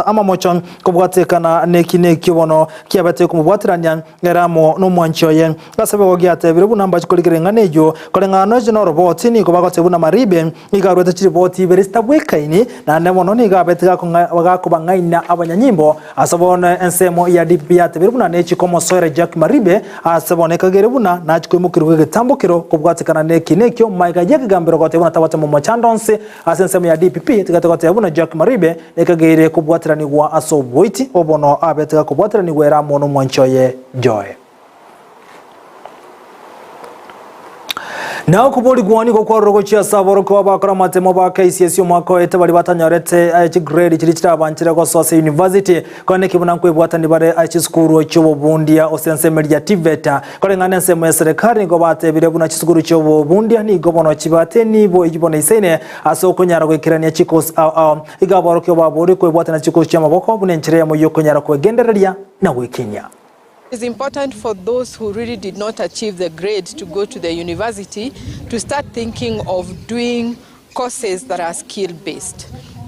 amamocho kobwatekana neki nekio bono kiabete komobwaterania eramo nomwanchi oye ase bego giatebire buna mbachi korigereria ng'ana eywo koreng'ana noche noroboti nigo bagoteba buna Maribe nigo arwete chiriboti ibere chitabwekaini naende mono nigo abete gakobang'aina abanyanyimbo ase bono ensemo ya DPP yatebire buna nechikomosoera Jack Maribe ase bono ekagere buna nachikoimokerwa egetambokero kobwatekana neki nekio maiga yekegambero goteba buna tabwate momochando onsi ase ensemo ya DPP tigate goteba buna Jack Maribe nekagere kobwateranigwa ase oboiti obono abete gakobwateranigwa eramo nomwanchi oye Joy. Na okuborigwa nigo kwarora gochia ase aborokigwa bakora amatemo ba KCSE omwaka oete bari batanyorete chigrade chiri chirabanchire gosoa ase university kone kibuna nkwebwatani bare chisukuru chi'obobundia ase ensemo ya TVET koreng'ana ensemo ya serikali nigo batebire buna chisukuru chi'obobundia nigo bono chibate nibo eywo bono isaine ase okonyara goikerania chikosi ao ao iga aborokigwa babori kwebwatana chikosi chi'amaboko buna enchera eyemo yokonyara kwegendereria na gwekinyia. It's important for those who really did not achieve the grade to go to the university to start thinking of doing courses that are skill-based.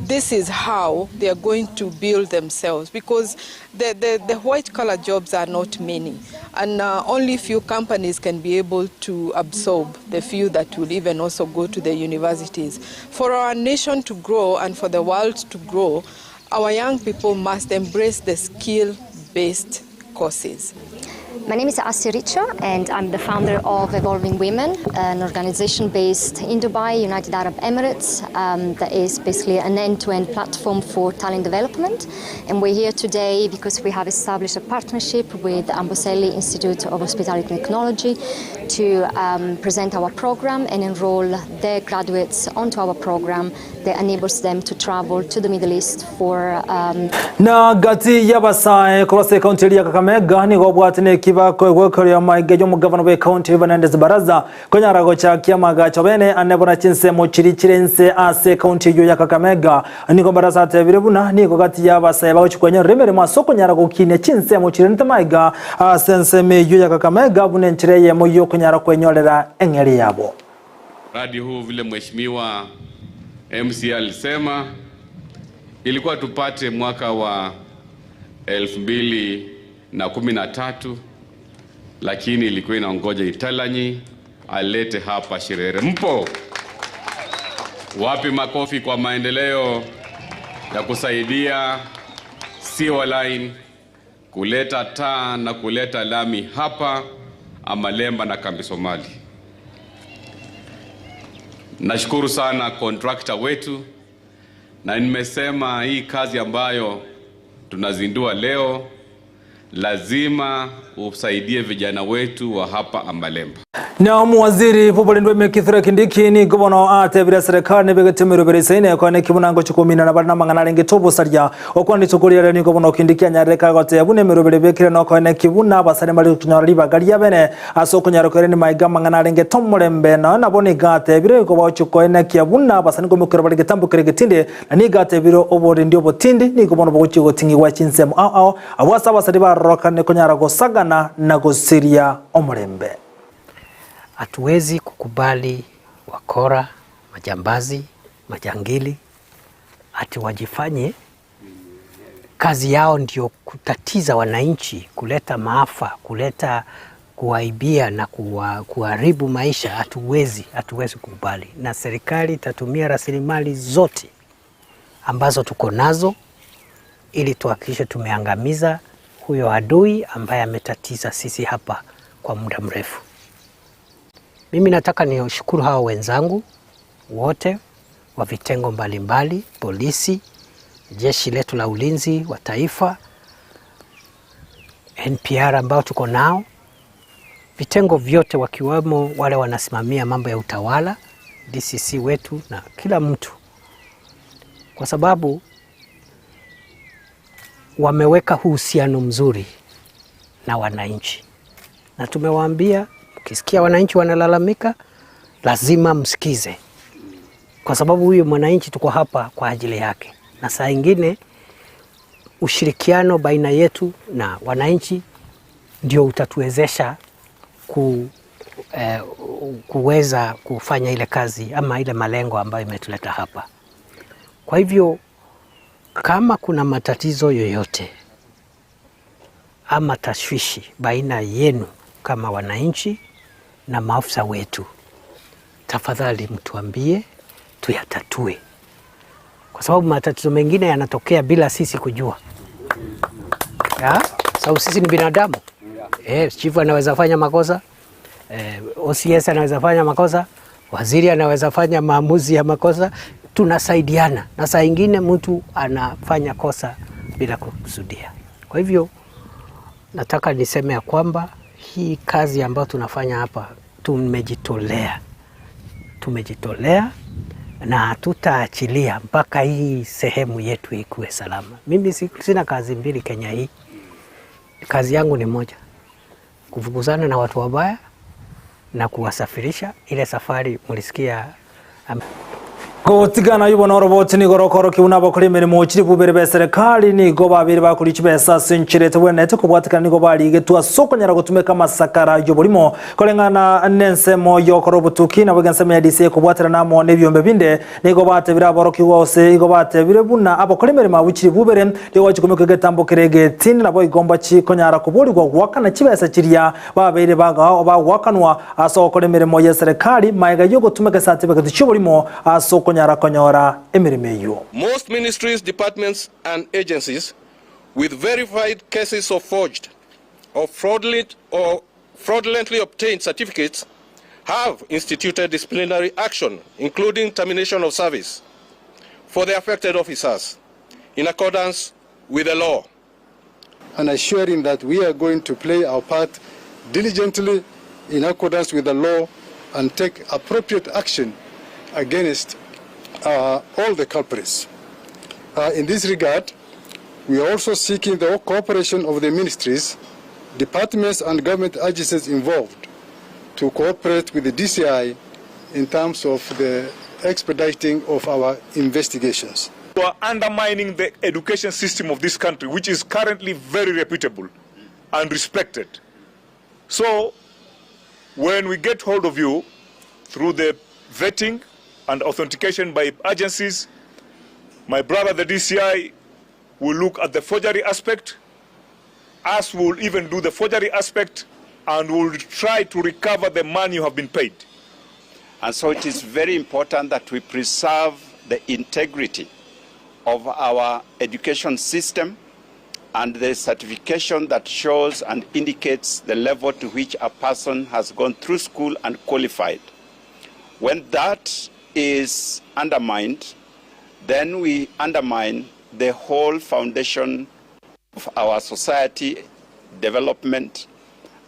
This is how they are going to build themselves, because the, the, the white-collar jobs are not many, and only few companies can be able to absorb the few that will even also go to the universities. For our nation to grow and for the world to grow, our young people must embrace the skill-based courses. My name is Asi Riccio and I'm the founder of Evolving Women, an organization based in Dubai, United Arab Emirates, that is basically an end-to-end platform for talent development. And we're here today because we have established a partnership with Amboseli Institute of Hospitality Technology to present our program and enroll their graduates onto our program that enables them to travel to the Middle East for... Na gati yabasae korose county ya Kakamega nigo bwate nekibako egwekoria maige y'omugavana we county Fernandez Baraza konyara gochakia magacho bene anebona chinsemo chiri chirense ase county yo ya Kakamega nigo Baraza atebire buna nigo gati yabasae bagochikwenya remere masoko nyara gokinia chinsemo chirente maiga ase ensemo yo ya Kakamega buna enchire yemo yo konyara kwenyorera eng'eri yabo. Mradi huu vile mheshimiwa MC alisema ilikuwa tupate mwaka wa 2013, lakini ilikuwa inaongoja Italanyi alete hapa Shirere. Mpo wapi? Makofi kwa maendeleo ya kusaidia sewer line kuleta taa na kuleta lami hapa Amalemba na Kambi Somali. Nashukuru sana contractor wetu, na nimesema hii kazi ambayo tunazindua leo lazima usaidie vijana wetu wa hapa Ambalemba. Na omowaziri bw'oborindi bwa Kithure Kindiki nigo bono atebire serikali nebegete emerobere isaine ekwane kibuna ngochia kominana bare namang'ana arengete obosaria. Okwana rituko riaria nigo bono Kindiki anyarire kagoteba buna emerobere ebekire nokoene ki buna abasani mbare gokinyora ribaga riabene ase okonyara koirania maiga amang'ana arengete omorembe. Nonya nabo nigo atebire igo bagochia koenekia buna abasani nkomokera bare getambo kere getindi na nigo atebire oborendi obotindi nigo bono bogochia goting'igwa chinsemo ao ao abwo ase abasani barorokane konyara gosagana na gosiria omorembe. Hatuwezi kukubali wakora, majambazi, majangili ati wajifanye kazi yao ndio kutatiza wananchi, kuleta maafa, kuleta kuwaibia na kuharibu maisha. Hatuwezi, hatuwezi kukubali, na serikali itatumia rasilimali zote ambazo tuko nazo ili tuhakikishe tumeangamiza huyo adui ambaye ametatiza sisi hapa kwa muda mrefu. Mimi nataka niwashukuru hawa wenzangu wote wa vitengo mbalimbali, polisi, jeshi letu la ulinzi wa taifa, NPR ambao tuko nao, vitengo vyote wakiwemo wale wanasimamia mambo ya utawala, DCC wetu na kila mtu, kwa sababu wameweka uhusiano mzuri na wananchi, na tumewaambia mkisikia wananchi wanalalamika lazima msikize, kwa sababu huyu mwananchi tuko hapa kwa ajili yake, na saa ingine ushirikiano baina yetu na wananchi ndio utatuwezesha kuweza kufanya ile kazi ama ile malengo ambayo imetuleta hapa. Kwa hivyo kama kuna matatizo yoyote ama tashwishi baina yenu kama wananchi na maafisa wetu, tafadhali mtuambie tuyatatue, kwa sababu matatizo mengine yanatokea bila sisi kujua. Ya? Sababu sisi ni binadamu. Chifu anaweza fanya makosa, OCS anaweza fanya makosa, waziri anaweza fanya maamuzi ya makosa. Tunasaidiana, na saa ingine mtu anafanya kosa bila kukusudia. Kwa hivyo nataka niseme ya kwamba hii kazi ambayo tunafanya hapa tumejitolea. Tumejitolea na hatutaachilia mpaka hii sehemu yetu ikuwe salama. Mimi sina kazi mbili Kenya hii. Kazi yangu ni moja, kufukuzana na watu wabaya na kuwasafirisha. Ile safari mulisikia Gotigana yubo noroboti nigo rokoro kiuna bakora emeremo chiri bubere be serikali nigo babere bakora chibesa ase enchera etebwenerete kobwatekana nigo barigetwa ase okonyara gotumeka amasakara y'oborimo koreng'ana na ensemo yokora obotuki nabo ensemo ya DCI kobwaterana amo na ebiombe binde nigo batebire aborokigwa ase igo batebire buna abakora emeremo abwo chiri bubere nigo bachikumeka egetambo kere egetindi nabo igomba chikonyara koborigwa goakana chibesa chiria babere bagwakanwa ase ogokora emeremo ya serikali maega yogotumeka certificate chi'oborimo ase okonyara konyora emeremo eywo. Most ministries, departments and agencies with verified cases of forged or fraudulent or fraudulently obtained certificates have instituted disciplinary action, including termination of service for the affected officers in accordance with the law. And assuring that we are going to play our part diligently in accordance with the law and take appropriate action against all the culprits. In this regard, we are also seeking the cooperation of the ministries, departments and government agencies involved to cooperate with the DCI in terms of the expediting of our investigations. We are undermining the education system of this country, which is currently very reputable and respected. So, when we get hold of you through the vetting and authentication by agencies, my brother, the DCI, will look at the forgery aspect, us will even do the forgery aspect, and will try to recover the money you have been paid. And so it is very important that we preserve the integrity of our education system and the certification that shows and indicates the level to which a person has gone through school and qualified. When that is undermined, then we undermine the whole foundation of our society, development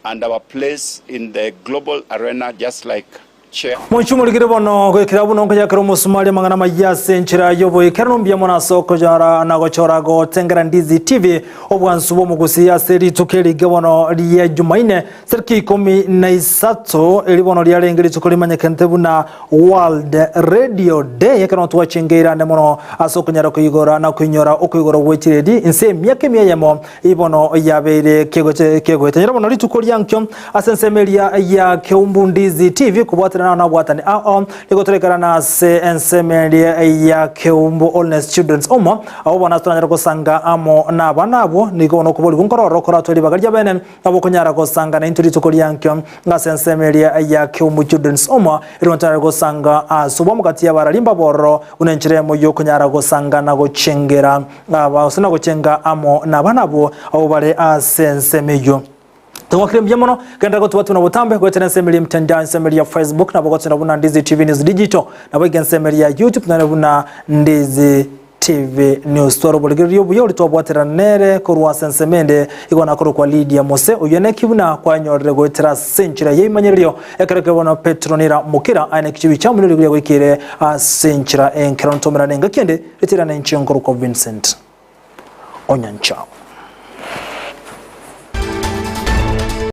and our place in the global arena just like Chair. Mochie omorikire bono goikera buna okoyakera omosumari amang'ana amayia ase enchera y'oboikeranu mbuya mono ase okoyora na gochora gotengera Ndizi TV obwansu bw'omogusii ase rituko eri bono ria Jumaine tariki 13 eri bono riarenge rituko rimanyekente buna World Radio Day ekero twachengeire ande mono ase okonyara koigora na koinyora okoigora gwe chiredi inse emiaka emia eyemo Ibono yabeire kegoeta nyora bono rituko riankio ase ensemo eria ya Keumbu Ndizi TV kobwaterana nabwatani ao nigo torekerana ase ensemo eria ya Keumbu Allness Children's Home abwo bono ase toranyare gosanga amo na abana abwo nigo bono okoborigwa nkororo koratwe ribaga ria bene nabo okonyara gosanga naintwe rituko riankio ase ensemo eria ya Keumbu Children's Home erio ntonyare gosanga ase obwamo gati y'abarari mbabororo buna enchera eyemo yokonyara gosanga na gochengera Aba gose nagochenga amo nabana abwo, abwo bare ase ensemo eyio. Togokire mbuya mono, genderera gotubwatia buna botambe goetera ensemo eria emitandao, ensemo eria ya Facebook, nabo gotsira buna Ndizi TV News Digital, nabo iga ensemo eria ya YouTube nere buna Ndizi TV News. Twara oborigereria obuya oria twabwaterana nere korwa ase ensemo ende, igo nakorokwa Lydia Mose, oyio neki buna kwanyorire goetera ase enchera y'ebimanyererio Ekero ekio bono Petero nera mokera aye neki chibi chiamonire riria goikeire ase enchera enkero ntomerane engaki ende, ritirane inche nkorokwa Vincent Onyancha.